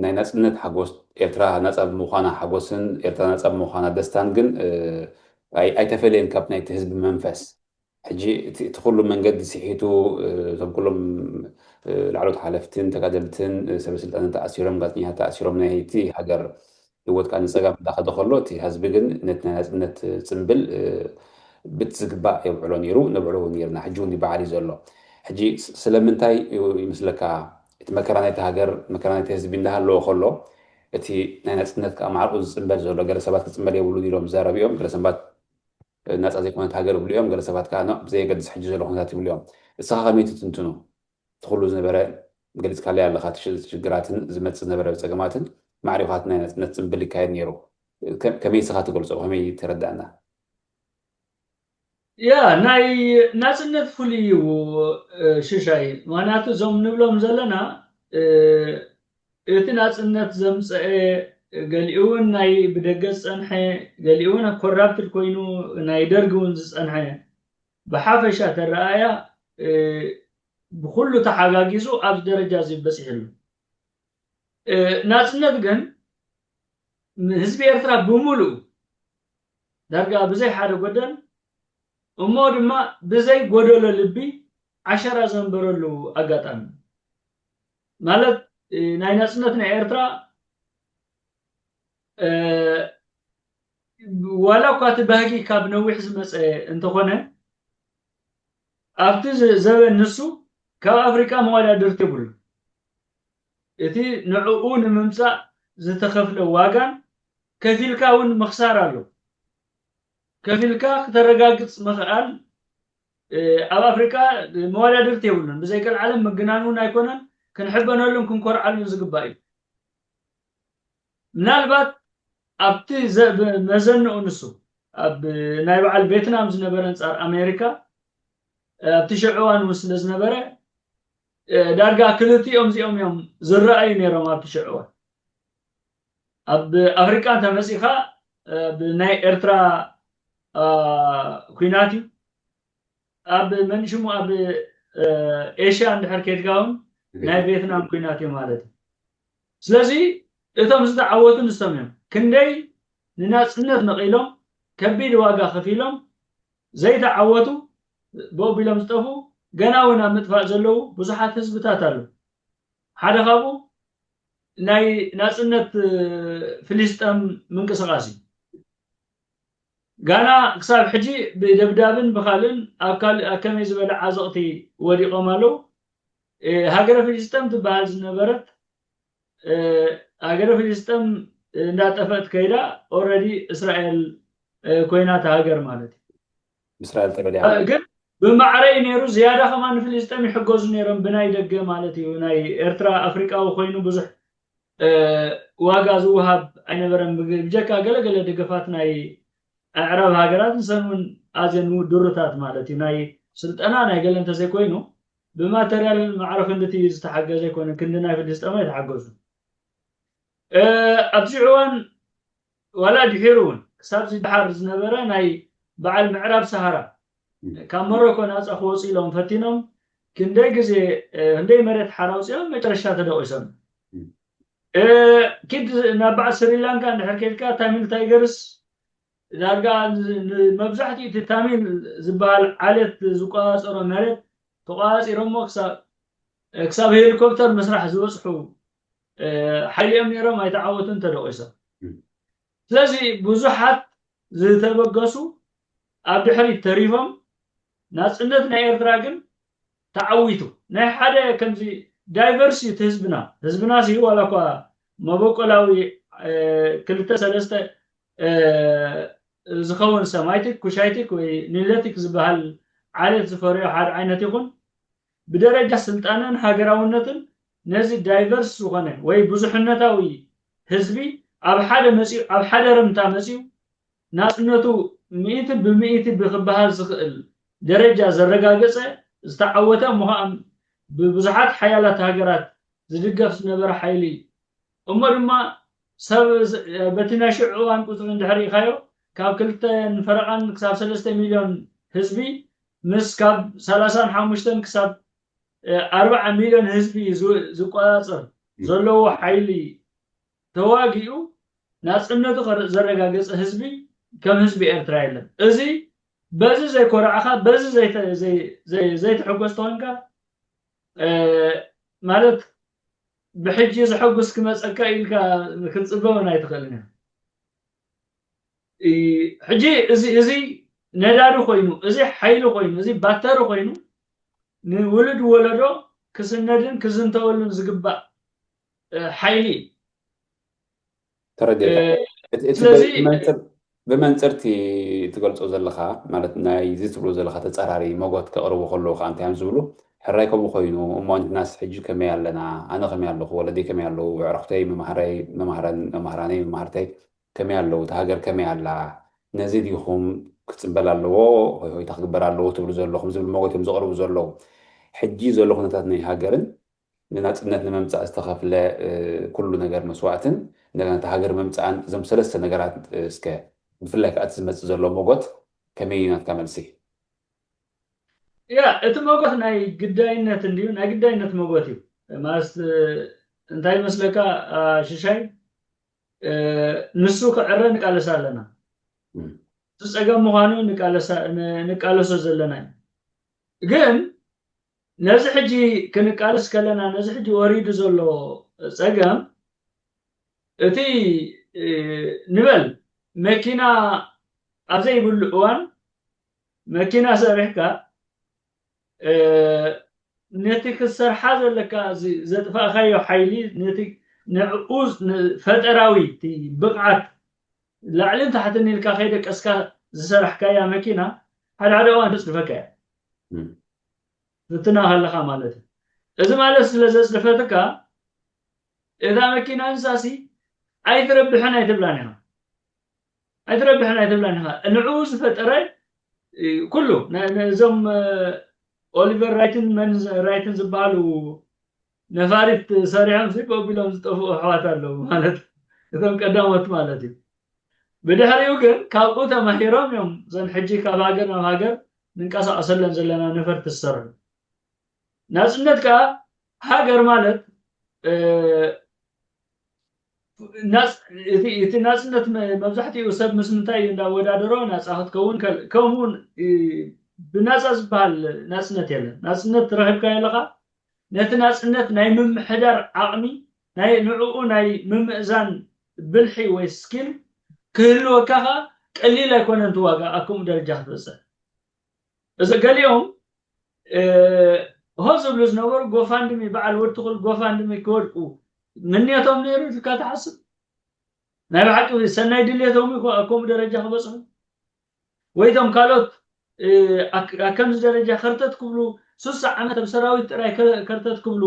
ናይ ናፅነት ሓጎስ ኤርትራ ናፃ ብምዃና ሓጎስን ኤርትራ ናፃ ብምዃና ደስታን ግን ኣይተፈለየን ካብ ናይቲ ህዝቢ መንፈስ ሕጂ እቲ ኩሉ መንገዲ ስሒቱ እቶም ኩሎም ላዕሎት ሓለፍትን ተጋደልትን ሰበ ስልጣንን ተኣሲሮም ጋዜጠኛታት ተኣሲሮም ናይቲ ሃገር ህይወት ከዓ ንፀጋም እንዳኸደ ከሎ እቲ ህዝቢ ግን ነቲ ናይ ናፅነት ፅምብል ብቲ ዝግባእ የብዕሎ ነይሩ ነብዕሎ እውን ነርና ሕጂ እውን ይበዓል እዩ ዘሎ ሕጂ ስለምንታይ ይመስለካ እቲ መከራ ናይቲ ሃገር መከራ ናይቲ ህዝቢ እንዳሃለዎ ከሎ እቲ ናይ ናፅነት ከዓ ማዕርቁ ዝፅምበል ዘሎ ገለ ሰባት ክፅምበል የብሉን ኢሎም ዝዛረቡ እዮም ገለ ሰባት ናፃ ዘይኮነት ሃገር ይብሉ እዮም ገለ ሰባት ከዓ ብዘየገድስ ሕጂ ዘሎ ኩነታት ይብሉ እዮም እስኻ ከመይ ትትንትኑ እቲ ኩሉ ዝነበረ ገሊፅካለይ ኣለኻ ሽግራትን ዝመፅእ ዝነበረ ፀገማትን ማዕሪኻት ናይ ናፅነት ፅምብል ይካየድ ነይሩ ከመይ ስኻ ትገልፆ ከመይ ተረዳእና ያ ናይ ናፅነት ፍሉይ እዩ ሽሻይ ምክንያቱ እዞም ንብሎም ዘለና እቲ ናፅነት ዘምፀአ ገሊኡ እውን ናይ ብደገ ዝፀንሐ ገሊኡ እውን ኮራፕትድ ኮይኑ ናይ ደርጊ እውን ዝፀንሐ ብሓፈሻ ተረኣያ ብኩሉ ተሓጋጊዙ ኣብዚ ደረጃ እዚ በፂሕሉ ናፅነት ግን ህዝቢ ኤርትራ ብምሉኡ ዳርጋ ብዘይ ሓደ ጎደል እሞ ድማ ብዘይ ጎደሎ ልቢ ዓሸራ ዘንበረሉ ኣጋጣሚ ማለት ናይ ናፅነት ናይ ኤርትራ ዋላ እኳ እቲ ባህጊ ካብ ነዊሕ ዝመፀ እንተኾነ ኣብቲ ዘበን ንሱ ካብ ኣፍሪቃ መወዳድርቲ የብሉ እቲ ንዕኡ ንምምፃእ ዝተኸፍለ ዋጋን ከፊልካ እውን ምኽሳር ኣሎ ከፊልካ ክተረጋግፅ ምኽኣል ኣብ ኣፍሪቃ መወዳድርቲ የብሉን ብዘይ ቀልዓለም ምግናን እውን ኣይኮነን ክንሕበነሉን ክንኮርዓሉን ዝግባእ እዩ ምናልባት ኣብቲ መዘንኡ ንሱ ኣብ ናይ በዓል ቬትናም ዝነበረ ኣንጻር ኣሜሪካ ኣብቲ ሽዑ እዋን እውን ስለ ዝነበረ ዳርጋ ክልቲኦም እዚኦም እዮም ዝረኣዩ ነይሮም ኣብቲ ሽዑ እዋን። ኣብ ኣፍሪቃ እንተመፂኻ ብናይ ኤርትራ ኩናት እዩ። ኣብ መንሽሙ ኣብ ኤሽያ እንድሕር ኬድካ እውን ናይ ቬትናም ኩናት እዩ ማለት እዩ። ስለዚ እቶም ዝተዓወቱ ንሶም እዮም። ክንደይ ንናፅነት መቒሎም ከቢድ ዋጋ ከፊሎም ዘይተዓወቱ ብኡ ቢሎም ዝጠፉ ገና እውን ኣብ ምጥፋእ ዘለዉ ብዙሓት ህዝብታት ኣለዉ። ሓደ ካብኡ ናይ ናፅነት ፍልስጠም ምንቅስቃስ እዩ። ጋና ክሳብ ሕጂ ብደብዳብን ብካልእን ኣብ ካልእ ኣብ ከመይ ዝበለ ዓዘቕቲ ወዲቖም ኣለዉ። ሃገረ ፍልስጠም ትበሃል ዝነበረት ሃገረ ፍልስጠም እንዳጠፈት ከይዳ ኦረዲ እስራኤል ኮይናት ሃገር ማለት እዩ። እስራኤል ተበሊዓ ግን ብማዕረ እዩ ነይሩ። ዝያዳ ከማ ንፍልስጠም ይሕገዙ ነይሮም ብናይ ደገ ማለት እዩ። ናይ ኤርትራ ኣፍሪቃዊ ኮይኑ ብዙሕ ዋጋ ዝውሃብ ኣይነበረን። ብጀካ ገለገለ ደገፋት ናይ ኣዕራብ ሃገራት ንሰን እውን ኣዝየን ድሩታት ማለት እዩ። ናይ ስልጠና ናይ ገለ እንተዘይኮይኑ ብማተርያል ማዕረ ክንድቲ ዝተሓገዘ ኣይኮነ ክንዲ ናይ ፍልስጠም ኣይተሓገዙ። ኣብዚ እዋን ዋላ ድሒሩ እውን ክሳብ ዝደሓር ዝነበረ ናይ በዓል ምዕራብ ሰሃራ ካብ መሮኮ ናፃ ክወፁ ኢሎም ፈቲኖም ክንደይ ግዜ ክንደይ መሬት ሓራ ኣውፅኦም መጨረሻ ተደቂሶም። ኪድ ናብ በዓል ስሪላንካ እንድሕር ከድካ ታሚል ታይገርስ ዳርጋ መብዛሕትኡ እቲ ታሚል ዝበሃል ዓሌት ዝቆፃፀሮ መሬት ተቆፃፂሮሞ ክሳብ ሄሊኮፕተር ምስራሕ ዝበፅሑ ሓይሊኦም ነይሮም ኣይተዓወቱን ተደቂሶም። ስለዚ ብዙሓት ዝተበገሱ ኣብ ድሕሪት ተሪፎም ናፅነት ናይ ኤርትራ ግን ተዓዊቱ ናይ ሓደ ከምዚ ዳይቨርስ እዩ ህዝብና ህዝብና ሲ ዋላ እኳ መበቆላዊ ክልተ ሰለስተ ዝኸውን ሰማይቲክ ኩሻይቲክ ወይ ኒለቲክ ዝበሃል ዓሌት ዝፈረዮ ሓደ ዓይነት ይኹን ብደረጃ ስልጣንን ሃገራውነትን ነዚ ዳይቨርስ ዝኾነ ወይ ብዙሕነታዊ ህዝቢ ኣብ ሓደ መፂኡ ኣብ ሓደ ርምታ መፂኡ ናፅነቱ ሚእቲ ብሚእቲ ብክበሃል ዝኽእል ደረጃ ዘረጋገፀ ዝተዓወተ ምዃን ብብዙሓት ሓያላት ሃገራት ዝድገፍ ዝነበረ ሓይሊ እዩ። እሞ ድማ ሰብ በቲ ናይ ሽዑ እዋን ቁፅሪ እንድሕር ኢኻዮ ካብ ክልተን ፈረቓን ክሳብ ሰለስተ ሚልዮን ህዝቢ ምስ ካብ ሰላሳን ሓሙሽተን ክሳብ ኣርባዓ ሚልዮን ህዝቢ ዝቆፃፀር ዘለዎ ሓይሊ ተዋጊኡ ናፅነቱ ዘረጋገፀ ህዝቢ ከም ህዝቢ ኤርትራ የለን። እዚ በዚ ዘይኮራዕኻ በዚ ዘይተሐጎስ ተኮንካ ማለት ብሕጂ ዘሐጉስ ክመፀካ ኢልካ ክትፅበ እውን ኣይትኽእልን እያ። ሕጂ እዚ እዚ ነዳዲ ኮይኑ እዚ ሓይሊ ኮይኑ እዚ ባተሪ ኮይኑ ንውሉድ ወለዶ ክስነድን ክዝንተወሉን ዝግባእ ሓይሊ እዩ። ተረዲእካ። እቲ ስለዚ ብመንፅር ብመንፅርቲ ትገልፆ ዘለኻ ማለት ናይ እዚ ትብሎ ዘለኻ ተፃራሪ መጎት ከቕርቡ ከለዉ ከዓ እንታይ እዮም ዝብሉ ሕራይ ከምኡ ኮይኑ እሞ ንሕናስ ሕጂ ከመይ ኣለና ኣነ ከመይ ኣለኹ ወለደይ ከመይ ኣለዉ ኣዕሩኽተይ መማህረይ መማህረን መማህራነይ መማህርተይ ከመይ ኣለዉ እታ ሃገር ከመይ ኣላ ነዚ ዲኹም ክፅበል ኣለዎ ሆይ ሆይታ ክግበር ኣለዎ ትብሉ ዘለኹም ዝብል መጎት እዮም ዘቕርቡ ዘለዉ ሕጂ ዘሎ ኩነታት ናይ ሃገርን ንናፅነት ንምምፃእ ዝተኸፍለ ኩሉ ነገር መስዋእትን እንደገና እቲ ሃገር ምምፃእን እዞም ሰለስተ ነገራት እስከ ብፍላይ ከዓ እቲ ዝመፅእ ዘሎ ሞጎት ከመይ እዩ ናትካ መልሲ? ያ እቲ ሞጎት ናይ ግዳይነት እንድዩ ናይ ግዳይነት ሞጎት እዩ ማለት እንታይ መስለካ ሽሻይ ንሱ ክዕረ ንቃለስ ኣለና እቲ ፀገም ምዃኑ ንቃለሶ ዘለና እዩ ግን ነዚ ሕጂ ክንቃለስ ከለና ነዚ ሕጂ ወሪዱ ዘሎ ፀገም እቲ ንበል መኪና ኣብ ዘይብሉ እዋን መኪና ሰሪሕካ ነቲ ክትሰርሓ ዘለካ ዘጥፋእካዮ ሓይሊ ነቲ ንዕኡ ፈጠራዊ ብቕዓት ላዕልን ታሕትን ኢልካ ከይደቀስካ ዝሰራሕካያ መኪና ሓደ ሓደ እዋን ተፅድፈካ እያ ትትና ከለካ ማለት እዩ እዚ ማለት ስለ ዘፅድፈትካ እዛ መኪና እንሳሲ ኣይትረብሕን ኣይትብላን ኢኻ ኣይትረብሕን ኣይትብላን ኢኻ። ንዕኡ ዝፈጠረ ኩሉ እዞም ኦሊቨር ራይትን መን ራይትን ዝበሃሉ ነፋሪት ሰሪሖም ሲ በቢሎም ዝጠፍኡ ኣሕዋት ኣለዉ ማለት እቶም ቀዳሞት ማለት እዩ። ብድሕሪኡ ግን ካብኡ ተማሂሮም እዮም እዘን ሕጂ ካብ ሃገር ናብ ሃገር ንንቀሳቀሰለን ዘለና ነፈርቲ ዝሰርሑ። ናጽነት ከዓ ሃገር ማለት እቲ ናጽነት መብዛሕትኡ ሰብ ምስ ምንታይ እዩ እንዳወዳደሮ ናፃ ክትከውን ከምኡውን ብናፃ ዝበሃል ናፅነት የለን። ናፅነት ረኺብካ የለካ ነቲ ናፅነት ናይ ምምሕዳር ዓቕሚ ናይ ንዕኡ ናይ ምምእዛን ብልሒ ወይ ስኪል ክህልወካ ከዓ ቀሊል ኣይኮነን። እቲ ዋጋ ኣብ ከምኡ ደረጃ ክትበፅሕ እዚ ገሊኦም ሆ ዝብሉ ዝነበሩ ጎፋንድሚ በዓል ወድትኹል ጎፋንድሚ ክወድቁ ምንየቶም ነይሩ ኢልካ ትሓስብ? ናይ ብሓቂ ሰናይ ድልየቶም እዩ ኣብ ከምኡ ደረጃ ክበፅሑ ወይቶም ካልኦት ኣብ ከምዚ ደረጃ ከርተት ክብሉ ሱሳ ዓመት ኣብ ሰራዊት ጥራይ ከርተት ክብሉ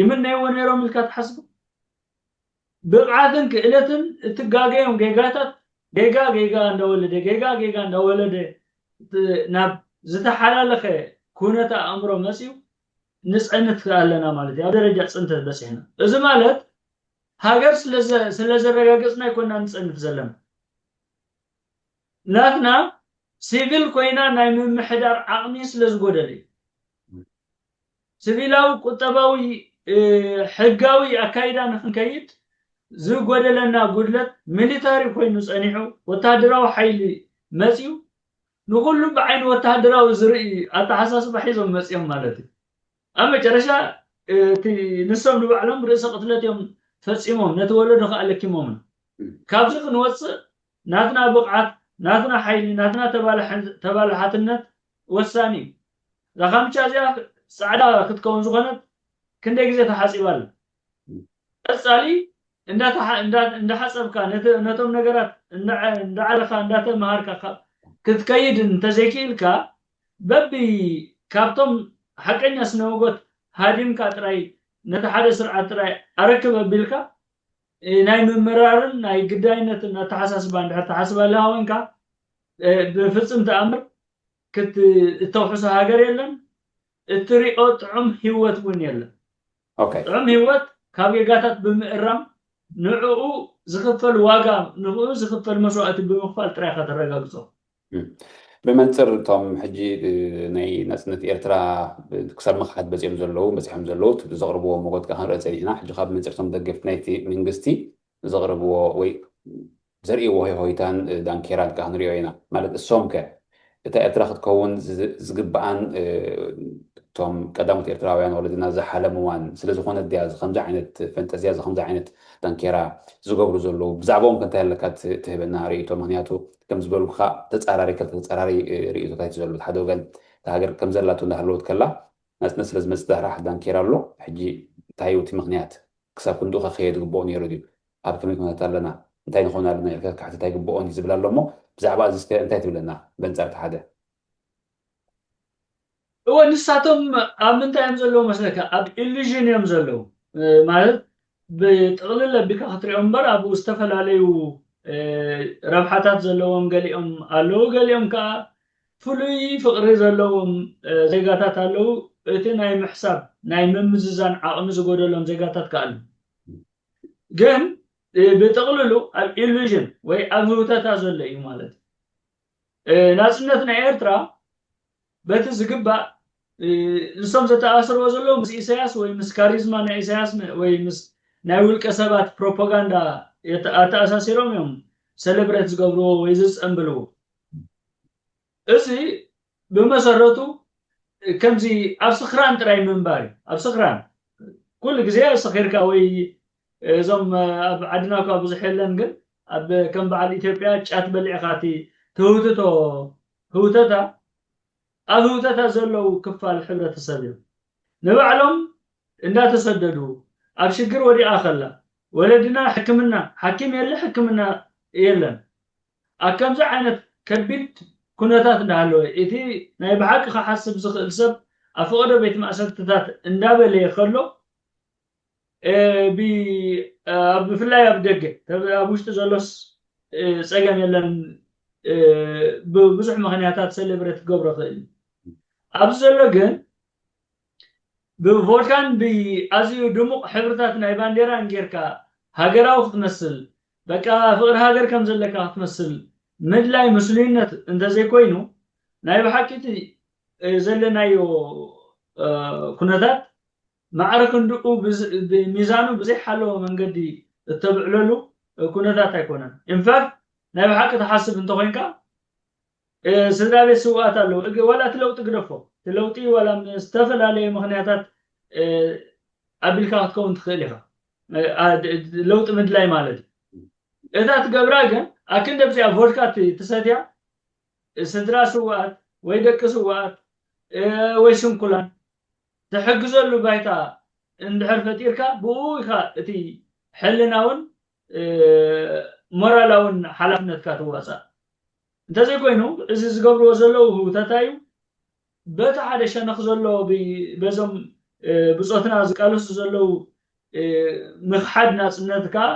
ይምነይዎ ነይሮም ኢልካ ትሓስቡ? ብቕዓትን ክእለትን እትጋገዮም ጌጋታት ጌጋ ጌጋ እንዳወለደ ጌጋ ጌጋ እንዳወለደ ናብ ዝተሓላለኸ ኩነተ ኣእምሮ መፅዩ ንፀንት ኣለና ማለት እዩ። ኣብ ደረጃ ፅንተት በፂሕና። እዚ ማለት ሃገር ስለዘረጋገፅና ይኮና ንፀንት ዘለና። ናትና ሲቪል ኮይና ናይ ምምሕዳር ዓቕሚ ስለዝጎደለ እዩ። ሲቪላዊ ቁጠባዊ ሕጋዊ ኣካይዳ ንክንከይድ ዝጎደለና ጉድለት ሚሊታሪ ኮይኑ ፀኒሑ ወታደራዊ ሓይሊ መፅዩ ንኩሉ ብዓይኒ ወታደራዊ ዝርኢ ኣተሓሳስባ ሒዞም መፅዮም ማለት እዩ። ኣብ መጨረሻ እቲ ንሶም ንባዕሎም ርእሰ ቅትለት እዮም ፈፂሞም ነቲ ወለዶ ከዓ ለኪሞምን። ካብዚ ክንወፅእ ናትና ብቕዓት ናትና ሓይሊ ናትና ተባላሓትነት ወሳኒ እዩ። እዛ ካምቻ እዚኣ ፃዕዳ ክትከውን ዝኾነት ክንደይ ግዜ ተሓፂባ ኣላ። ቀፃሊ እንዳሓፀብካ ነቶም ነገራት እንዳዓለኻ እንዳተምሃርካ ክትከይድ እንተዘይክኢልካ በቢ ካብቶም ሓቀኛ ስነወጎት ሃዲምካ ጥራይ ነቲ ሓደ ስርዓት ጥራይ ኣረክብ ኣቢልካ ናይ ምምራርን ናይ ግዳይነትን ኣተሓሳስባ እንድሕር ተሓስብ ኣለካ ኮይንካ ብፍፅም ተኣምር እተውሕሶ ሃገር የለን። እትሪኦ ጥዑም ህይወት እውን የለን። ጥዑም ህይወት ካብ ጌጋታት ብምእራም ንዕኡ ዝኽፈል ዋጋ ንኡ ዝኽፈል መስዋእቲ ብምኽፋል ጥራይ ከተረጋግፆ። ብመንፅር እቶም ሕጂ ናይ ናፅነት ኤርትራ ክሳብ ምኽሓድ በፂኦም ዘለዉ በፂሖም ዘለዉ ዘቕርብዎ መጎት ከዓ ክንርኢ ፀኒሕና። ሕጂ ካብ መንፅር እቶም ደገፍቲ ናይቲ መንግስቲ ዘቕርብዎ ወይ ዘርእይዎ ሆይታን ዳንኬራን ከዓ ክንሪኦ ኢና። ማለት እሶም ከ እታ ኤርትራ ክትከውን ዝግብኣን እቶም ቀዳሞት ኤርትራውያን ወለድና ዝሓለምዋን ስለዝኾነ ድያ ከምዚ ዓይነት ፈንጠዝያ ከምዚ ዓይነት ዳንኬራ ዝገብሩ ዘለዉ? ብዛዕባኦም ከ እንታይ ኣለካ ትህበና ርእይቶ? ምክንያቱ ከም ዝበልኩኻ ተፃራሪ ክልተ ተፃራሪ ርእይቶታት እዩ ዘሎ። ሓደ ወገን እታ ሃገር ከም ዘላቶ እንዳሃለወት ከላ ናፅነት ስለ ዝመፅእ ዳሕራ ሓደ ዳንኬራ ኣሎ። ሕጂ እንታይ እዩ እቲ ምክንያት? ክሳብ ክንድኡ ከ ክየድ ግብኦ ነይሩ ድዩ? ኣብ ከመይ ኩነታት ኣለና? እንታይ ንኾን ኣለና ኢልካ ክትሓትት ኣይግብኦን እዩ ዝብል ኣሎ እሞ ብዛዕባ እዚ እስከ እንታይ ትብለና በንጻር እቲ ሓደ? እወ ንሳቶም ኣብ ምንታይ እዮም ዘለዉ መስለካ? ኣብ ኢሉዥን እዮም ዘለዉ። ማለት ብጥቕልል ኣቢልካ ክትሪኦም እምበር ኣብኡ ዝተፈላለዩ ረብሓታት ዘለዎም ገሊኦም ኣለዉ፣ ገሊኦም ከዓ ፍሉይ ፍቕሪ ዘለዎም ዜጋታት ኣለዉ። እቲ ናይ ምሕሳብ ናይ ምምዝዛን ዓቕሚ ዝጎደሎም ዜጋታት ከዓ ኣለዉ። ግን ብጥቕልሉ ኣብ ኢሉዥን ወይ ኣብ ህውተታ ዘሎ እዩ ማለት እዩ። ናፅነት ናይ ኤርትራ በቲ ዝግባእ ንሶም ዘተኣስርዎ ዘለዉ ምስ ኢሳያስ ወይ ምስ ካሪዝማ ናይ ኢሳያስ ወይ ምስ ናይ ውልቀ ሰባት ፕሮፓጋንዳ ኣተኣሳሲሮም እዮም ሰለብሬት ዝገብርዎ ወይ ዝፀንብልዎ። እዚ ብመሰረቱ ከምዚ ኣብ ስኽራን ጥራይ ምንባር እዩ። ኣብ ስኽራን ኩሉ ግዜ ስኺርካ ወይ እዞም ኣብ ዓድና እኳ ብዙሕ የለን፣ ግን ኣብ ከም በዓል ኢትዮጵያ ጫት በሊዕኻ እቲ ትህውትቶ ህውተታ ኣብ ህውተታ ዘለዉ ክፋል ሕብረተሰብ እዮም። ንባዕሎም እንዳተሰደዱ ኣብ ሽግር ወዲቓ ከላ ወለድና ሕክምና ሓኪም የለ ሕክምና የለን ኣብ ከምዚ ዓይነት ከቢድ ኩነታት እንዳሃለወ እቲ ናይ ብሓቂ ክሓስብ ዝኽእል ሰብ ኣብ ፈቐዶ ቤት ማእሰርትታት እንዳበለየ ከሎ ብፍላይ ኣብ ደገ ኣብ ውሽጢ ዘሎስ ጸገም የለን። ብብዙሕ ምኽንያታት ሰሌብሬት ክገብሮ ክእል። ኣብዚ ዘሎ ግን ብቮድካን ብኣዝዩ ድሙቕ ሕብርታት ናይ ባንዴራን ጌርካ ሃገራዊ ክትመስል፣ በቃ ፍቕሪ ሃገር ከም ዘለካ ክትመስል ምድላይ ምስሉይነት እንተዘይኮይኑ፣ ናይ ብሓቂ እቲ ዘለናዮ ኩነታት ማዕረ ክንድኡ ሚዛኑ ብዘይሓለወ መንገዲ እተብዕለሉ ኩነታት ኣይኮነን። ኢንፋክት ናይ ብሓቂ ትሓስብ እንተኮይንካ ስድራ ቤት ስውኣት ኣለዉ። ዋላ እቲ ለውጢ ግደፎ፣ እቲ ለውጢ ዋላ ዝተፈላለየ ምኽንያታት ኣቢልካ ክትከውን ትኽእል ኢኻ። ለውጢ ምድላይ ማለት እዩ። እታ ትገብራ ግን ኣክንደ ብዚኣ ቮድካ ትሰትያ ስድራ ስውኣት ወይ ደቂ ስውኣት ወይ ስንኩላን ትሕግዘሉ ባይታ እንድሕር ፈጢርካ ብኡ ኢኻ እቲ ሕልናውን ሞራላውን ሓላፍነትካ ትዋፃእ። እንተዘይኮይኑ እዚ ዝገብርዎ ዘለዉ ህውተታ እዩ። በቲ ሓደ ሸነኽ ዘሎ በዞም ብፆትና ዝቃለሱ ዘለዉ ምኽሓድ ናፅነት ከዓ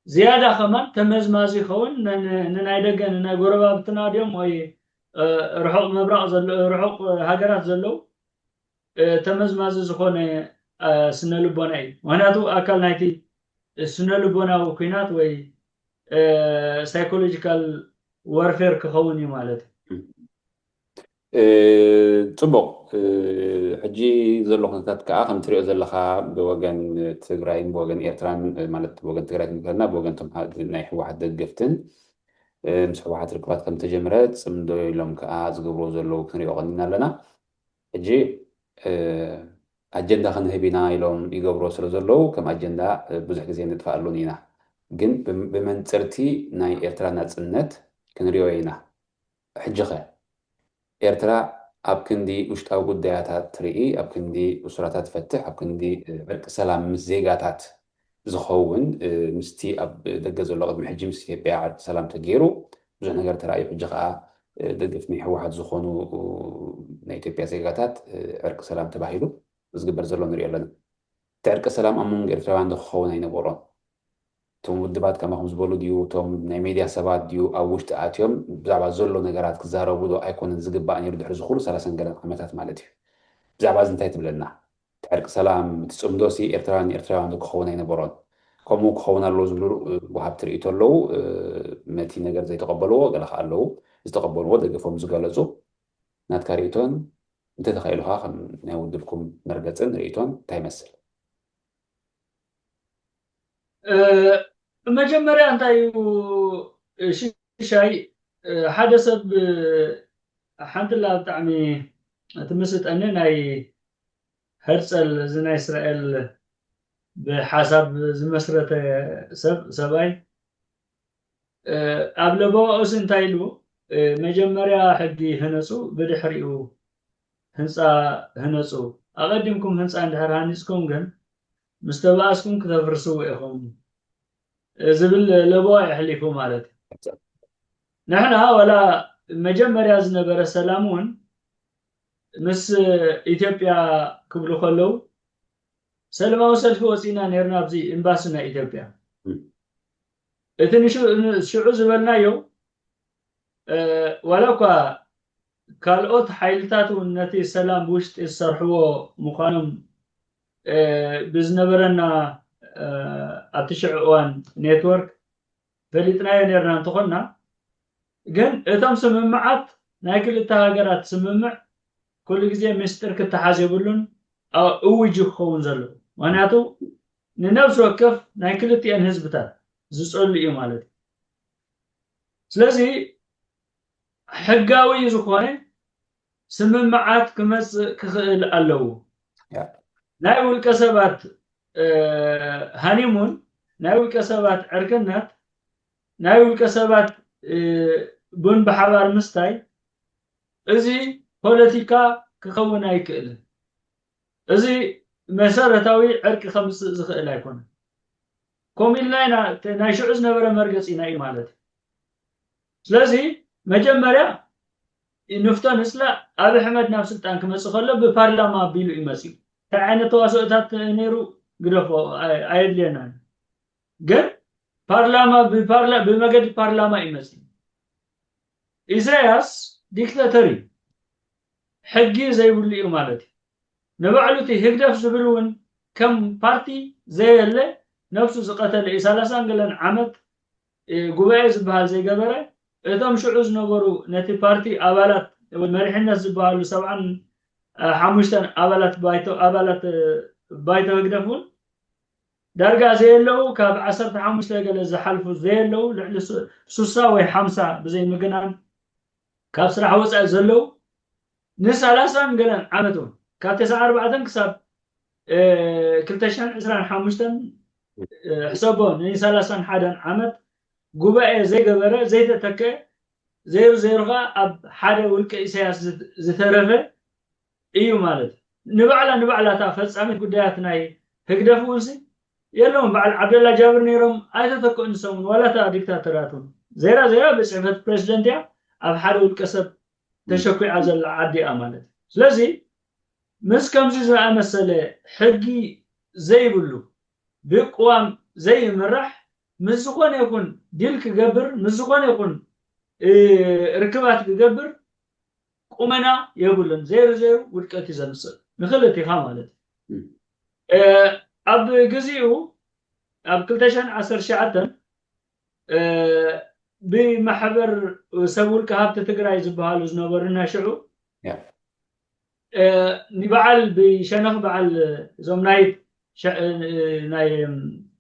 ዝያዳ ከማን ተመዝማዚ ይኸውን። ንናይ ደገ ንናይ ጎረባብትና ድዮም ወይ ርሑቕ ምብራቕ ርሑቕ ሃገራት ዘለዉ ተመዝማዚ ዝኾነ ስነ ልቦና እዩ። ምክንያቱ ኣካል ናይቲ ስነ ልቦናዊ ኩናት ወይ ሳይኮሎጂካል ዋርፌር ክኸውን እዩ ማለት እዩ። ጽቡቕ። ሕጂ ዘሎ ኩነታት ከዓ ከም ትሪኦ ዘለኻ ብወገን ትግራይን ብወገን ኤርትራን ማለት ብወገን ትግራይ ክንከልና ብወገን ቶም ናይ ህወሓት ደገፍትን ምስ ህወሓት ርክባት ከም ተጀምረ ጽምዶ ኢሎም ከዓ ዝገብርዎ ዘለዉ ክንሪኦ ቀኒና ኣለና። ሕጂ ኣጀንዳ ክንህብ ኢና ኢሎም ይገብርዎ ስለ ዘለዉ ከም ኣጀንዳ ብዙሕ ግዜ ንጥፋኣሉን ኢና። ግን ብመንፅርቲ ናይ ኤርትራ ናፅነት ክንሪኦ ኢና። ሕጂ ኸ ኤርትራ ኣብ ክንዲ ውሽጣዊ ጉዳያታ ትርኢ፣ ኣብ ክንዲ እሱራታ ትፈትሕ፣ ኣብ ክንዲ ዕርቂ ሰላም ምስ ዜጋታት ዝኸውን ምስቲ ኣብ ደገ ዘሎ ቅድሚ ሕጂ ምስ ኢትዮጵያ ዕርቂ ሰላም ተገይሩ ብዙሕ ነገር ተራእዩ። ሕጂ ከዓ ደገፍ ናይ ህወሓት ዝኾኑ ናይ ኢትዮጵያ ዜጋታት ዕርቂ ሰላም ተባሂሉ ዝግበር ዘሎ ንሪኦ ኣለና። እቲ ዕርቂ ሰላም ኣብ መንጎ ኤርትራውያን ዶ ክኸውን ኣይነበሮን? እቶም ውድባት ከማኹም ዝበሉ ድዩ እቶም ናይ ሜድያ ሰባት ድዩ ኣብ ውሽጢ ኣትዮም ብዛዕባ ዘሎ ነገራት ክዛረቡ ዶ ኣይኮነን ዝግባእ ነይሩ ድሕሪ ዝኩሉ ሰላሳን ገለን ዓመታት ማለት እዩ። ብዛዕባ እዚ እንታይ ትብለና? እቲ ዕርቂ ሰላም እቲ ፅምዶ ሲ ኤርትራውያን ኤርትራውያን ዶ ክኸውን ኣይነበሮን? ከምኡ ክኸውን ኣለዎ ዝብሉ ወሃብቲ ርእይቶ ኣለዉ። ነቲ ነገር ዘይተቐበልዎ ገለ ከዓ ኣለዉ። ዝተቐበልዎ ደገፎም ዝገለፁ ናትካ ርእይቶን እንተተኻኢሉ ከዓ ከም ናይ ውድብኩም መርገፅን ርእይቶን እንታይ ይመስል? መጀመርያ እንታይ እዩ ሽሻይ ሓደ ሰብ ሓንትላ ብጣዕሚ ትምስጠኒ ናይ ሀርፀል እዚ ናይ እስራኤል ብሓሳብ ዝመስረተ ሰብ ሰብኣይ ኣብ ለበዋኡስ እንታይ ኢሉ መጀመርያ ሕጊ ህነፁ ብድሕሪኡ ህንፃ ህነፁ ኣቐዲምኩም ህንፃ እንድሕር ሃኒፅኩም ግን ምስ ተባእስኩም ክተፍርስዎ ኢኹም ዝብል ለበዋ የሕሊፉ ማለት እዩ። ንሕና ዋላ መጀመርያ ዝነበረ ሰላም እውን ምስ ኢትዮጵያ ክብሉ ከለዉ ሰለማዊ ሰልፊ ወፂና ነርና ኣብዚ ኤምባሲ ናይ ኢትዮጵያ እቲ ሽዑ ዝበልናዮ ዋላ እኳ ካልኦት ሓይልታት እውን ነቲ ሰላም ብውሽጢ ዝሰርሕዎ ምዃኖም ብዝነበረና ኣብቲ ሽዑ እዋን ኔትወርክ ፈሊጥናዮ ነርና እንተኾንና ግን እቶም ስምምዓት ናይ ክልተ ሃገራት ስምምዕ ኩሉ ግዜ ምስጢር ክተሓዝ የብሉን እውጅ ክኸውን ዘለዎ ምክንያቱ ንነብሲ ወከፍ ናይ ክልቲኤን ህዝብታት ዝፀሉ እዩ ማለት እዩ። ስለዚ ሕጋዊ ዝኾነ ስምምዓት ክመፅእ ክኽእል ኣለዎ። ናይ ውልቀ ሰባት ሃኒሙን ናይ ውልቀ ሰባት ዕርክነት ናይ ውልቀ ሰባት ቡን ብሓባር ምስታይ እዚ ፖለቲካ ክኸውን ኣይክእልን። እዚ መሰረታዊ ዕርቂ ከምፅእ ዝኽእል ኣይኮነን። ከምኡ ኢልና ኢና ናይ ሽዑ ዝነበረ መርገፂ ኢና እዩ ማለት እዩ። ስለዚ መጀመርያ ንፍቶ ንፅላእ ኣብ ኣሕመድ ናብ ስልጣን ክመፅእ ከሎ ብፓርላማ ኣቢሉ እዩ መፅኡ። እንታይ ዓይነት ተዋስኦታት ነይሩ ግደፎ ኣየድልየናን። ግን ፓርላማ ብፓርላ ብመገዲ ፓርላማ እዩ መፅዩ። ኢሳያስ ዲክታተር እዩ፣ ሕጊ ዘይብሉ እዩ ማለት እዩ። ንባዕሉ እቲ ህግደፍ ዝብል እውን ከም ፓርቲ ዘየለ፣ ነብሱ ዝቀተለ እዩ። ሰላሳን ገለን ዓመት ጉባኤ ዝበሃል ዘይገበረ፣ እቶም ሽዑ ዝነበሩ ነቲ ፓርቲ ኣባላት ወይ መሪሕነት ዝበሃሉ ሰብዓን ሓሙሽተን ኣባላት ባይቶ ኣባላት ባይቶ ህግደፍ እውን ዳርጋ ዘየለዉ፣ ካብ ዓሰርተ ሓሙሽተ ገለ ዝሓልፉ ዘየለዉ፣ ልዕሊ ሱ- ሱሳ ወይ ሓምሳ ብዘይ ምግናን ካብ ስራሕ ወፃኢ ዘለዉ ንሰላሳን ገለን ዓመት እውን ካብ ተስዓን ኣርባዕተን ክሳብ ክልተ ሽሕን ዕስራን ሓሙሽተን ሕሰቦ ንሰላሳን ሓደን ዓመት ጉባኤ ዘይገበረ ዘይተተከ ዘይሩ ዘይሩ ከዓ ኣብ ሓደ ውልቀ ኢሳያስ ዝተረፈ እዩ ማለት እዩ። ንባዕላ ንባዕላ እታ ፈፃሚት ጉዳያት ናይ ህግደፍ እውን ሲ የለውን። በዓል ዓብደላ ጃብር ነይሮም ኣይተተክኡን ሰሙን ዋላ እታ ዲክታተራት እውን ዜራ ዜራ ብፅሕፈት ፕሬዚደንት እያ ኣብ ሓደ ውልቀ ሰብ ተሸኩዓ ዘላ ዓዲ እያ ማለት እዩ። ስለዚ ምስ ከምዚ ዝኣመሰለ ሕጊ ዘይብሉ ብቅዋም ዘይምራሕ ምስ ዝኾነ ይኹን ዲል ክገብር ምስ ዝኾነ ይኹን ርክባት ክገብር ቁመና የብሉን። ዘይሩ ዘይሩ ውድቀት እዩ ዘምፅእ ንክልቲኻ ማለት እዩ። ኣብ ግዚኡ ኣብ ክልተ ሽሕን ዓሰርተ ትሽዓተን ብማሕበር ሰብ ውልቀ ሃብቲ ትግራይ ዝበሃሉ ዝነበሩና ሽዑ ንበዓል ብሸነኽ በዓል እዞም ናይ ናይ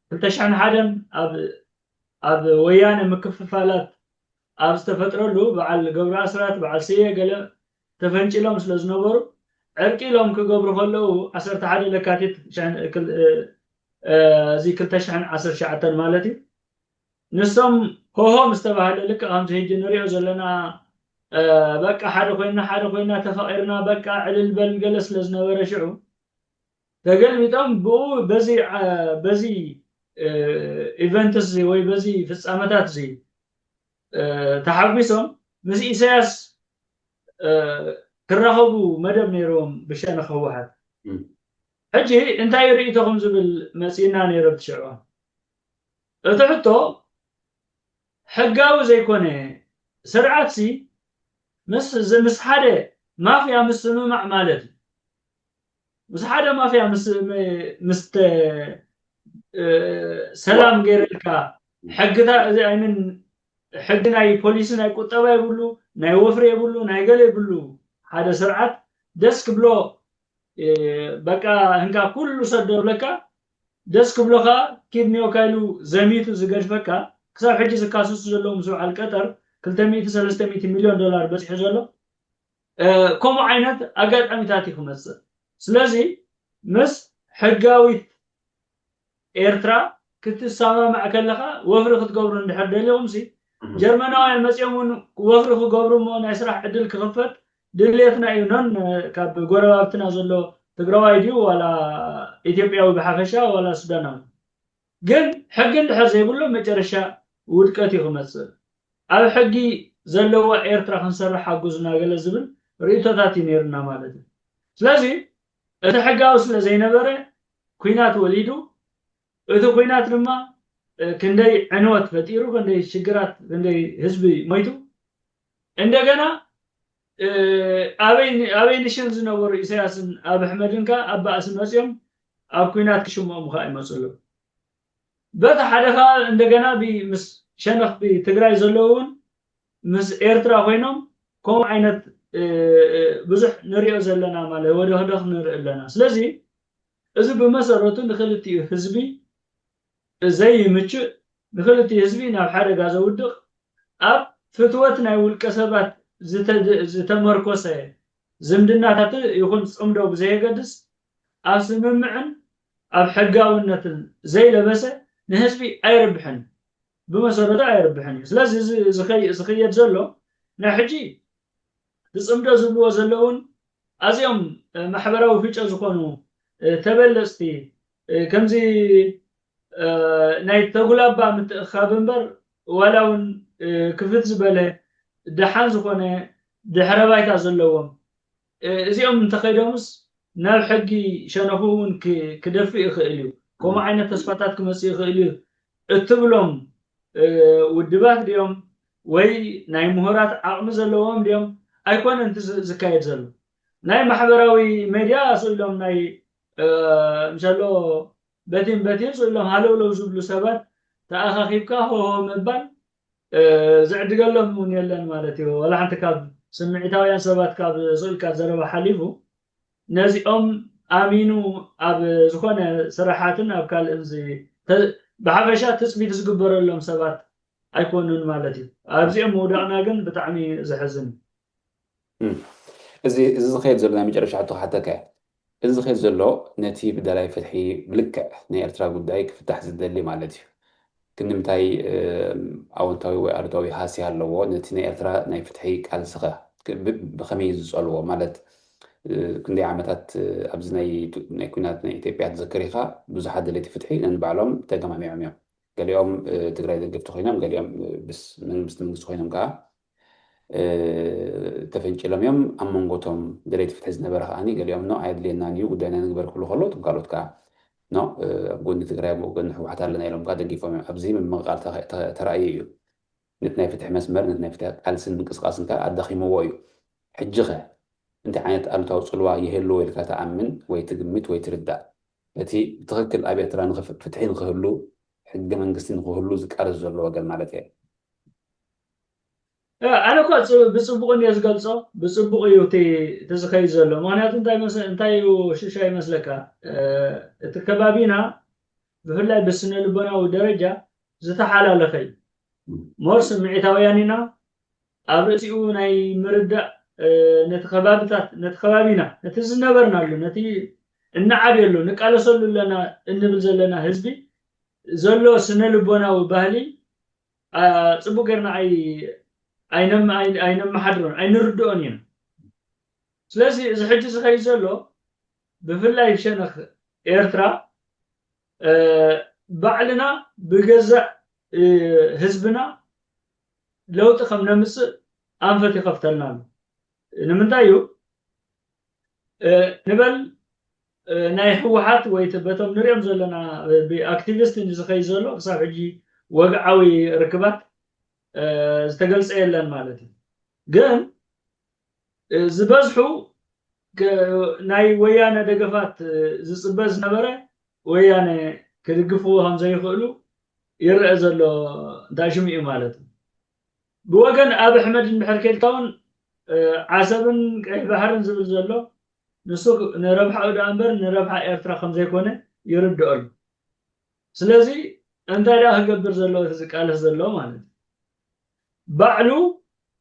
ክልተ ሽሕን ሓደን ኣብ ወያነ ምክፍፋላት ኣብ ዝተፈጥረሉ በዓል ገብሩ ኣስራት በዓል ስየ ገለ ተፈንጭሎም ስለ ዝነበሩ ዕርቂ ኢሎም ክገብሩ ከለዉ ዓሰርተ ሓደ ለካቲት እዚ ክልተ ሽሕን ዓሰርተ ትሽዓተን ማለት እዩ ንሶም ሆሆ ምስ ተባህለ ልክዕ ከምዚ ሕጂ ንሪኦ ዘለና በቃ ሓደ ኮይና ሓደ ኮይና ተፋቒርና በቃ ዕልል በል ገለ ስለ ዝነበረ ሽዑ ተገልቢጦም ብኡ በዚ በዚ ኢቨንትስ ወይ በዚ ፍጻመታት እዚ ተሓጒሶም ምስ ኢሳያስ ክራኸቡ መደብ ነይርዎም ብሸነኽ ህወሓት ሕጂ እንታይ ርእይቶኹም ዝብል መፂእና ነይሩ ብትሽዕባ እቲ ሕቶ ሕጋዊ ዘይኮነ ስርዓት ሲ ምስ ምስ ሓደ ማፍያ ምስምማዕ ማለት እዩ። ምስ ሓደ ማፍያ ምስ ምስ ሰላም ገይረልካ ሕግታ እዚ ኣይምን ሕጊ ናይ ፖሊሲ ናይ ቁጠባ የብሉ ናይ ወፍሪ የብሉ ናይ ገለ የብሉ ሓደ ስርዓት ደስ ክብሎ በቃ ህንካ ኩሉ ሰዶ ብለካ ደስ ክብሎ ከዓ ኪድ ኒዮካ ኢሉ ዘሚቱ ዝገድፈካ ክሳብ ሕጂ ዝካሰሱ ዘለዉ ምስ በዓል ቀጠር ክልተ ሚእቲ ሰለስተ ሚእቲ ሚልዮን ዶላር በፂሑ ዘሎ ከምኡ ዓይነት ኣጋጣሚታት እዩ ክመፅእ ስለዚ ምስ ሕጋዊት ኤርትራ ክትሰማማዕ ከለኻ ወፍሪ ክትገብሩ እንድሕር ደሊኹም ሲ ጀርመናውያን መፂኦም እውን ወፍሪ ክገብሩ እሞ ናይ ስራሕ ዕድል ክኽፈት ድልየትና እዩ ኖን ካብ ጎረባብትና ዘሎ ትግራዋይ ድዩ ዋላ ኢትዮጵያዊ ብሓፈሻ ዋላ ሱዳናዊ ግን ሕጊ እንድሕር ዘይብሉ መጨረሻ ውድቀት እዩ ክመፅእ ኣብ ሕጊ ዘለዋ ኤርትራ ክንሰርሕ ሓጉዝና ገለ ዝብል ርእቶታት እዩ ነይርና ማለት እዩ ስለዚ እቲ ሕጋዊ ስለ ዘይነበረ ኩናት ወሊዱ እቲ ኩናት ድማ ክንደይ ዕንወት ፈጢሩ ክንደይ ሽግራት ክንደይ ህዝቢ ሞይቱ እንደገና ኣበይ ንሽን ዝነበሩ ኢሳያስን ኣብ ኣሕመድን ከ ኣብ ባእሲ መፅኦም ኣብ ኩናት ክሽምኦም ከ ይመፅሉ በቲ ሓደ ከ እንደገና ምስ ሸነኽ ትግራይ ዘለውን ምስ ኤርትራ ኮይኖም ከምኡ ዓይነት ብዙሕ ንሪኦ ዘለና ማለት ወደ ህደኽ ንርኢ ኣለና ስለዚ እዚ ብመሰረቱ ንክልቲኡ ህዝቢ ዘይምችእ ንክልቲኡ ህዝቢ ናብ ሓደጋ ዘውድቕ ኣብ ፍትወት ናይ ውልቀ ሰባት ዝተመርኮሰ ዝምድናታት ይኹን ፅምዶ ብዘየገድስ ኣብ ስምምዕን ኣብ ሕጋውነትን ዘይለበሰ ንህዝቢ ኣይርብሕን ብመሰረቱ ኣይርብሕን እዩ ስለዚ ዝኸየድ ዘሎ ናይ ሕጂ ዝፅምዶ ዝብልዎ ዘለውን ኣዝኦም ማሕበራዊ ፍጨ ዝኾኑ ተበለፅቲ ከምዚ ናይ ተጉላባ ምትእኻብ እምበር ዋላ እውን ክፍት ዝበለ ደሓን ዝኾነ ድሕረ ባይታ ዘለዎም እዚኦም እንተኸይዶምስ ናብ ሕጊ ሸነኹ እውን ክደፍእ ይኽእል እዩ ከምኡ ዓይነት ተስፋታት ክመፅእ ይኽእል እዩ እትብሎም ውድባት ድዮም ወይ ናይ ምሁራት ዓቕሚ ዘለዎም ድዮም ኣይኮነን እቲ ዝካየድ ዘሎ። ናይ ማሕበራዊ ሜድያ ስኢሎም ናይ ምሸሎ በቲን በቲን ስኢሎም ሃለውለው ዝብሉ ሰባት ተኣኻኺብካ ሆሆ ምባል ዝዕድገሎም እውን የለን ማለት እዩ። ዋላ ሓንቲ ካብ ስምዒታውያን ሰባት ካብ ስእልካ ዘረባ ሓሊፉ ነዚኦም ኣሚኑ ኣብ ዝኾነ ስራሓትን ኣብ ካልእን ብሓፈሻ ትፅቢት ዝግበረሎም ሰባት ኣይኮኑን ማለት እዩ። ኣብዚኦም ምውዳቕና ግን ብጣዕሚ ዘሕዝን። እዚ እዚ ዝኸየድ ዘሎ ናይ መጨረሻ ሕቶ ክሓተካ እየ። እዚ ዝኸየድ ዘሎ ነቲ ብደላይ ፍትሒ ብልክዕ ናይ ኤርትራ ጉዳይ ክፍታሕ ዝደሊ ማለት እዩ። ክንምንታይ ኣወንታዊ ወይ ኣሉታዊ ሃሲ ኣለዎ? ነቲ ናይ ኤርትራ ናይ ፍትሒ ቃልስኸ ብኸመይ ዝፀልዎ? ማለት ክንደይ ዓመታት ኣብዚ ናይ ኩናት ናይ ኢትዮጵያ ትዘክር ኢኻ። ብዙሓት ደለይቲ ፍትሒ ነንባዕሎም ተገማሚዖም እዮም። ገሊኦም ትግራይ ደገፍቲ ኮይኖም፣ ገሊኦም ምስ መንግስቲ ኮይኖም ከዓ ተፈንጭሎም እዮም። ኣብ መንጎቶም ደለይቲ ፍትሒ ዝነበረ ከዓኒ ገሊኦም ኖ ኣየድልየናን እዩ ጉዳይና ንግበር ክብሉ ከሎ፣ እቶም ካልኦት ከዓ ኖ ኣብ ጎኒ ትግራይ ኣብ ጎኒ ህወሓት ኣለና ኢሎም ከዓ ደጊፎም እዮም። ኣብዚ ምምቕቓል ተራእዩ እዩ። ነቲ ናይ ፍትሒ መስመር ነቲ ናይ ፍትሒ ቃልስን ምንቅስቃስን ከዓ ኣዳኺምዎ እዩ። ሕጂ ኸ እንታይ ዓይነት ኣሉታዊ ፅልዋ ይህልዎ ኢልካ ትኣምን ወይ ትግምት ወይ ትርዳእ? ነቲ ብትኽክል ኣብ ኤርትራ ፍትሒ ንክህሉ ሕገ መንግስቲ ንክህሉ ዝቃለስ ዘሎ ወገን ማለት እየ። ኣነ እኳ ብፅቡቅ እየ ዝገልፆ፣ ብፅቡቅ እዩ እቲ ዝኸይድ ዘሎ። ምክንያቱ እንታይ እዩ ሽሻ ይመስለካ፣ እቲ ከባቢና ብፍላይ ብስነ ልቦናዊ ደረጃ ዝተሓላለኸ እዩ። ሞር ስምዒታውያን ኢና። ኣብ ርእሲኡ ናይ ምርዳእ ነቲ ከባብታት ነቲ ከባቢና ነቲ ዝነበርናሉ ነቲ እናዓብየሉ ንቃለሰሉ ኣለና እንብል ዘለና ህዝቢ ዘሎ ስነ ልቦናዊ ባህሊ ፅቡቅ ጌርና ኣይነመሓድሮን ኣይንርድኦን ኢና። ስለዚ እዚ ሕጂ ዝኸይድ ዘሎ ብፍላይ ሸነኽ ኤርትራ ባዕልና ብገዛእ ህዝብና ለውጢ ከም ነምፅእ ኣንፈት ይኸፍተልና ኣሎ። ንምንታይ እዩ ንበል ናይ ህወሓት ወይ በቶም ንሪኦም ዘለና ብኣክቲቪስት ዝኸይ ዘሎ ክሳብ ሕጂ ወግዓዊ ርክባት ዝተገልፀ የለን ማለት እዩ። ግን ዝበዝሑ ናይ ወያነ ደገፋት ዝፅበ ዝነበረ ወያነ ክድግፍዎ ከም ዘይኽእሉ ይረአ ዘሎ እንታይ ሽሙ እዩ ማለት እዩ። ብወገን ኣብ ኣሕመድ እንድሕር ከድካ እውን ዓሰብን ቀይሕ ባሕርን ዝብል ዘሎ ንሱ ንረብሓኡ ደኣ እምበር ንረብሓ ኤርትራ ከም ዘይኮነ ይርድኦ ኣሎ። ስለዚ እንታይ ደኣ ክገብር ዘለዎ እቲ ዝቃለስ ዘሎ ማለት እዩ። ባዕሉ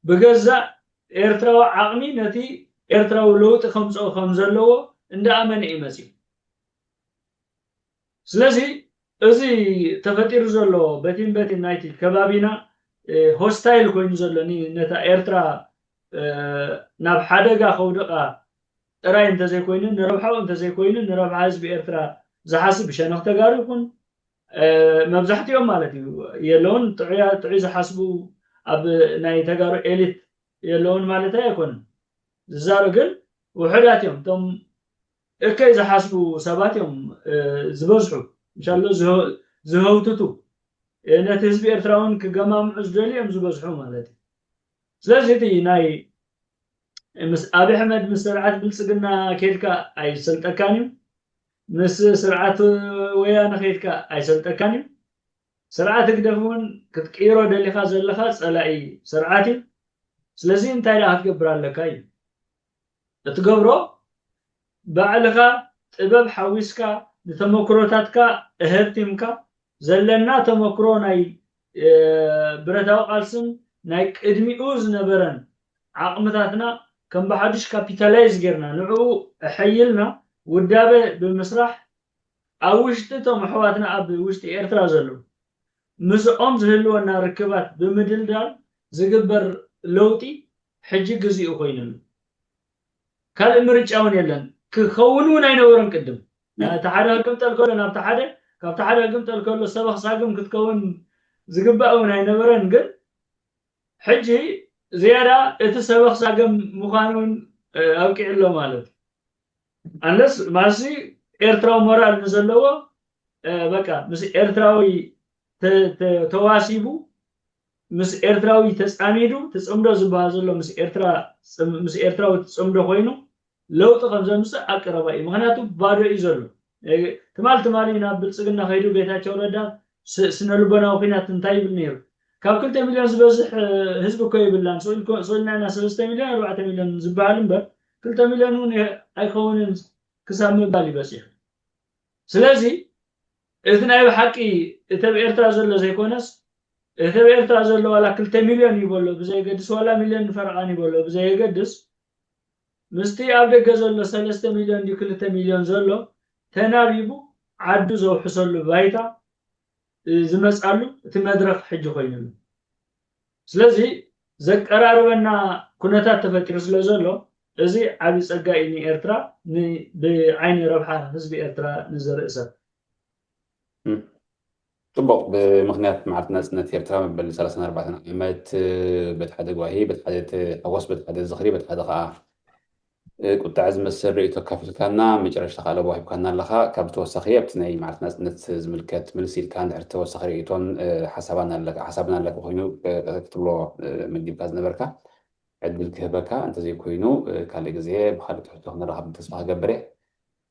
ብገዛእ ኤርትራዊ ዓቕሚ ነቲ ኤርትራዊ ለውጢ ከምፅኦ ከም ዘለዎ እንዳኣመነ እዩ መፂኡ። ስለዚ እዚ ተፈጢሩ ዘሎ በቲን በቲን ናይቲ ከባቢና ሆስታይል ኮይኑ ዘሎ ነታ ኤርትራ ናብ ሓደጋ ከውድቃ ጥራይ እንተዘይኮይኑ ንረብሓኡ እንተዘይኮይኑ ንረብሓ ህዝቢ ኤርትራ ዝሓስብ ብሸነኽ ተጋሩ ይኹን መብዛሕትኦም ማለት እዩ የለውን ጥዑይ ዝሓስቡ ኣብ ናይ ተጋሩ ኤሊት የለውን ማለት ኣይኮነን። ዝዛሩ ግን ውሑዳት እዮም። እቶም እከይ ዝሓስቡ ሰባት እዮም ዝበዝሑ። እንሻሎ ዝሀውትቱ ነቲ ህዝቢ ኤርትራ እውን ክገማምዑ ዝደልዩ እዮም ዝበዝሑ ማለት እዩ። ስለዚ እቲ ናይ ምስ ኣብይ ኣሕመድ ምስ ስርዓት ብልፅግና ከይድካ ኣይሰልጠካን እዩ። ምስ ስርዓት ወያነ ከይድካ ኣይሰልጠካን እዩ። ስርዓት ህግደፍ እውን ክትቅይሮ ደሊኻ ዘለኻ ፀላኢ ስርዓት እዩ። ስለዚ እንታይ ደኣ ክትገብር ኣለካ እዩ እትገብሮ። ባዕልኻ ጥበብ ሓዊስካ ንተመክሮታትካ እህብቲምካ ዘለና ተመክሮ ናይ ብረታዊ ቃልስን ናይ ቅድሚኡ ዝነበረን ዓቕምታትና ከም ብሓዱሽ ካፒታላይዝ ጌርና ንዕኡ ኣሐይልና ውዳበ ብምስራሕ ኣብ ውሽጢ እቶም ኣሕዋትና ኣብ ውሽጢ ኤርትራ ዘለዉ ምስኦም ዝህልወና ርክባት ብምድልዳል ዝግበር ለውጢ ሕጂ ግዚኡ ኮይኑሉ። ካልእ ምርጫ እውን የለን። ክኸውን እውን ኣይነበሮን ቅድም እቲ ሓደ ክግምጠል ከሎ ናብቲ ሓደ ካብቲ ሓደ ክግምጠል ከሎ ሰበኽ ሳግም ክትከውን ዝግባእ እውን ኣይነበረን። ግን ሕጂ ዝያዳ እቲ ሰበኽ ሳግም ምዃኑ እውን ኣብቂዑ ኣሎ ማለት እዩ። ኣንለስ ማሲ ኤርትራዊ ሞራል ንዘለዎ በቃ ምስ ኤርትራዊ ተ- ተ- ተዋሲቡ ምስ ኤርትራዊ ተጻሚዱ ትጽምዶ ዝበሃል ዘሎ ምስ ኤርትራ ጽም- ምስ ኤርትራዊ ትጽምዶ ኮይኑ ለውጢ ከም ዘምጽእ ኣብ ቀረባ እዩ። ምክንያቱ ባዶ እዩ ዘሎ። እ፣ ትማል ትማሊ ናብ ብልጽግና ከይዱ ጌታቸው ረዳ ስ- ስነ ልቦናዊ ኩናት እንታይ ይብል ነይሩ? ካብ ክልተ ሚልዮን ዝበዝሕ እ፣ ህዝቢ እኮ የብላን። ስኢል ኮ- ስኢልና ኢና ሰለስተ ሚልዮን ኣርባዕተ ሚልዮን ዝበሃል እምበር ክልተ ሚልዮን እውን የ- ኣይከውንን ክሳብ ምባል ይበጽሕ። ስለዚ እቲ ናይ ብሓቂ እቲ ኣብ ኤርትራ ዘሎ ዘይኮነስ እቲ ኣብ ኤርትራ ዘሎ ዋላ ክልተ ሚልዮን ይበሎ ብዘየገድስ ዋላ ሚልዮን ፈረቓን ይበሎ ብዘየገድስ ምስቲ ኣብ ደገ ዘሎ ሰለስተ ሚልዮን ድዩ ክልተ ሚልዮን ዘሎ ተናቢቡ ዓዱ ዘውሕሰሉ ባይታ ዝመጻሉ እቲ መድረኽ ሕጂ ኮይኑሉ። ስለዚ ዘቀራርበና ኩነታት ተፈጢሩ ስለ ዘሎ እዚ ዓቢ ጸጋ እዩ ንኤርትራ ን- ብዓይኒ ረብሓ ህዝቢ ኤርትራ ንዘርኢ ሰብ። ጽቡቕ። ብምኽንያት መዓልቲ ናጽነት ኤርትራ መበል ሰላሳን ኣርባዕተን ዓመት በቲ ሓደ ጓሂ በቲ ሓደ ተሓጎስ በቲ ሓደ ዝኽሪ በቲ ሓደ ከዓ ቁጣዕ ዝመስል ርእይቶ ኣካፊልካና መጨረሽታ ከዓ ለቦ ሂብካና ኣለኻ። ካብ ተወሳኺ ኣብቲ ናይ መዓልቲ ናጽነት ዝምልከት ምልስ ኢልካ እንድሕር ተወሳኺ ርእይቶን ሓሳባን ኣለካ ሓሳብን ኣለካ ኮይኑ ክትብሎ መዲብካ ዝነበርካ ዕድል ክህበካ፣ እንተዘይኮይኑ ካልእ ግዜ ብካልእ ትሕዝቶ ክንራኸብ ተስፋ ክገብር እየ።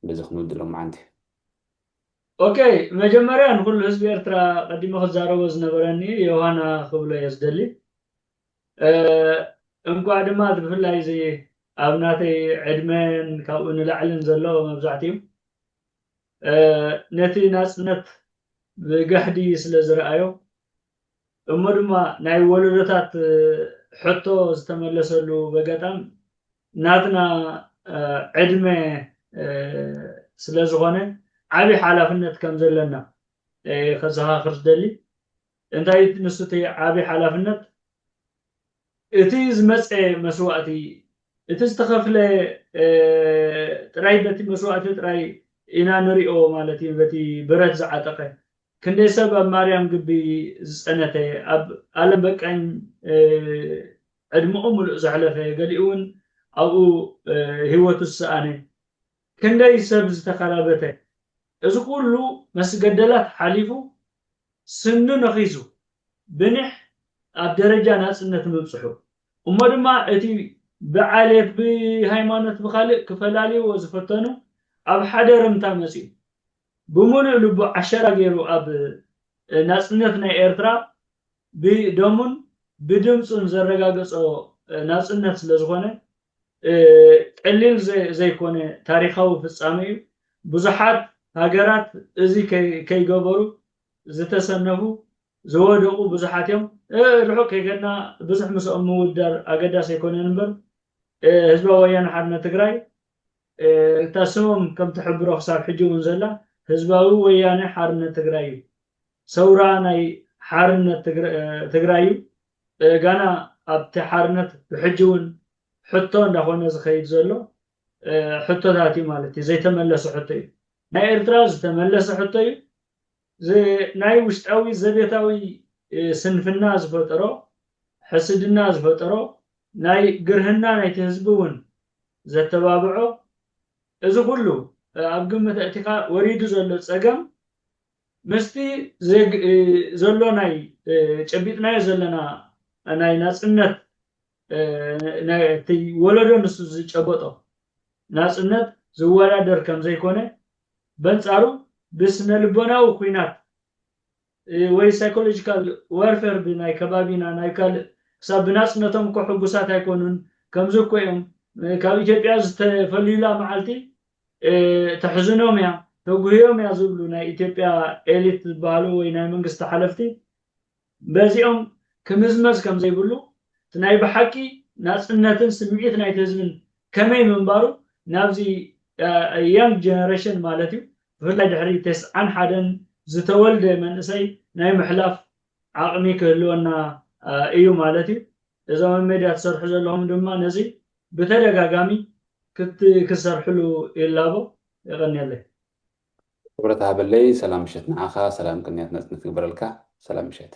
በዚ ክንውድእ ሎማዓንቲ። ኦኬ፣ መጀመርያ ንኩሉ ህዝቢ ኤርትራ ቀዲመ ክዛረቦ ዝነበረኒ ዮሃና ክብሎ እየ ዝደሊ። እንኳዕ ድማ ብፍላይ እዚ ኣብ ናተይ ዕድመን ካብኡ ንላዕልን ዘሎ መብዛሕትኡ ነቲ ናጽነት ብጋህዲ ስለ ዝረኣዮ እሞ ድማ ናይ ወለዶታት ሕቶ ዝተመለሰሉ በገጣም ናትና ዕድመ ስለ ዝኾነ ዓብዪ ሓላፍነት ከም ዘለና ከዘኻኽር ዝደሊ። እንታይ ንሱ እቲ ዓብዪ ሓላፍነት እቲ ዝመፀ መስዋእቲ እቲ ዝተኸፍለ ጥራይ በቲ መስዋእቲ ጥራይ ኢና ንሪኦ ማለት እዩ። በቲ ብረት ዝዓጠቐ ክንደይ ሰብ ኣብ ማርያም ግቢ ዝፀነተ ኣብ ኣለም በቃኝ ዕድመኡ ሙሉእ ዘሕለፈ ገሊኡ እውን ኣብኡ ህይወቱ ዝሰኣነ ክንደይ ሰብ ዝተከላበተ እዚ ኩሉ መስገደላት ሓሊፉ ስኑ ነኺሱ ብኒሕ ኣብ ደረጃ ናፅነት ምብፅሑ እሞ ድማ እቲ ብዓሌት ብሃይማኖት ብካልእ ክፈላልይዎ ዝፈተኑ ኣብ ሓደ ርምታ መፅኡ ብምሉእ ልቡ ዓሸራ ገይሩ ኣብ ናፅነት ናይ ኤርትራ ብደሙን ብድምፁን ዘረጋገፆ ናፅነት ስለዝኾነ ቀሊል ዘይኮነ ታሪካዊ ፍፃመ እዩ። ብዙሓት ሃገራት እዚ ከይገበሩ ዝተሰነፉ ዝወደቁ ብዙሓት እዮም። ርሑቅ ከይከድና ብዙሕ ምስኦም ምውዳር ኣገዳሲ ኣይኮነን እምበር ህዝባዊ ወያነ ሓርነት ትግራይ እታ ስሞም ከም ትሕብሮ ክሳብ ሕጂ እውን ዘላ ህዝባዊ ወያነ ሓርነት ትግራይ እዩ። ሰውራ ናይ ሓርነት ትግራይ እዩ። ጋና ኣብቲ ሓርነት ብሕጂ እውን ሕቶ እንዳኾነ ዝኸይድ ዘሎ ሕቶታት እዩ ማለት እዩ። ዘይተመለሰ ሕቶ እዩ። ናይ ኤርትራ ዝተመለሰ ሕቶ እዩ። ናይ ውሽጣዊ ዘቤታዊ ስንፍና ዝፈጠሮ ሕስድና ዝፈጠሮ ናይ ግርህና ናይቲ ህዝቢ እውን ዘተባብዖ እዚ ኩሉ ኣብ ግምት ኣእቲኻ ወሪዱ ዘሎ ፀገም ምስቲ ዘሎ ናይ ጨቢጥናዮ ዘለና ናይ ናፅነት እቲ ወለዶ ንሱ ዝጨበጦ ናፅነት ዝወዳደር ከም ዘይኮነ በንፃሩ ብስነ ልቦናዊ ኩናት ወይ ሳይኮሎጂካል ዋርፌር ብናይ ከባቢና ናይ ካልእ ክሳብ ብናፅነቶም እኮ ሕጉሳት ኣይኮኑን። ከምዚ እኮ እዮም ካብ ኢትዮጵያ ዝተፈልዩላ መዓልቲ ተሕዝኖም እያ ተጉህዮም እያ ዝብሉ ናይ ኢትዮጵያ ኤሊት ዝበሃሉ ወይ ናይ መንግስቲ ሓለፍቲ በዚኦም ክምዝመዝ ከም ዘይብሉ እቲ ናይ ብሓቂ ናፅነትን ስምዒት ናይቲ ህዝብን ከመይ ምንባሩ ናብዚ ያንግ ጀነሬሽን ማለት እዩ ብፍላይ ድሕሪ ተስዓን ሓደን ዝተወልደ መንእሰይ ናይ ምሕላፍ ዓቕሚ ክህልወና እዩ ማለት እዩ። እዞም ኣብ ሜድያ ትሰርሑ ዘለኹም ድማ ነዚ ብተደጋጋሚ ክትሰርሕሉ ይላቦ። የቐንየለይ። ክብረት ሃበለይ። ሰላም ምሸት ንዓኻ፣ ሰላም ቅንያት ናፅነት ግበረልካ። ሰላም ምሸት።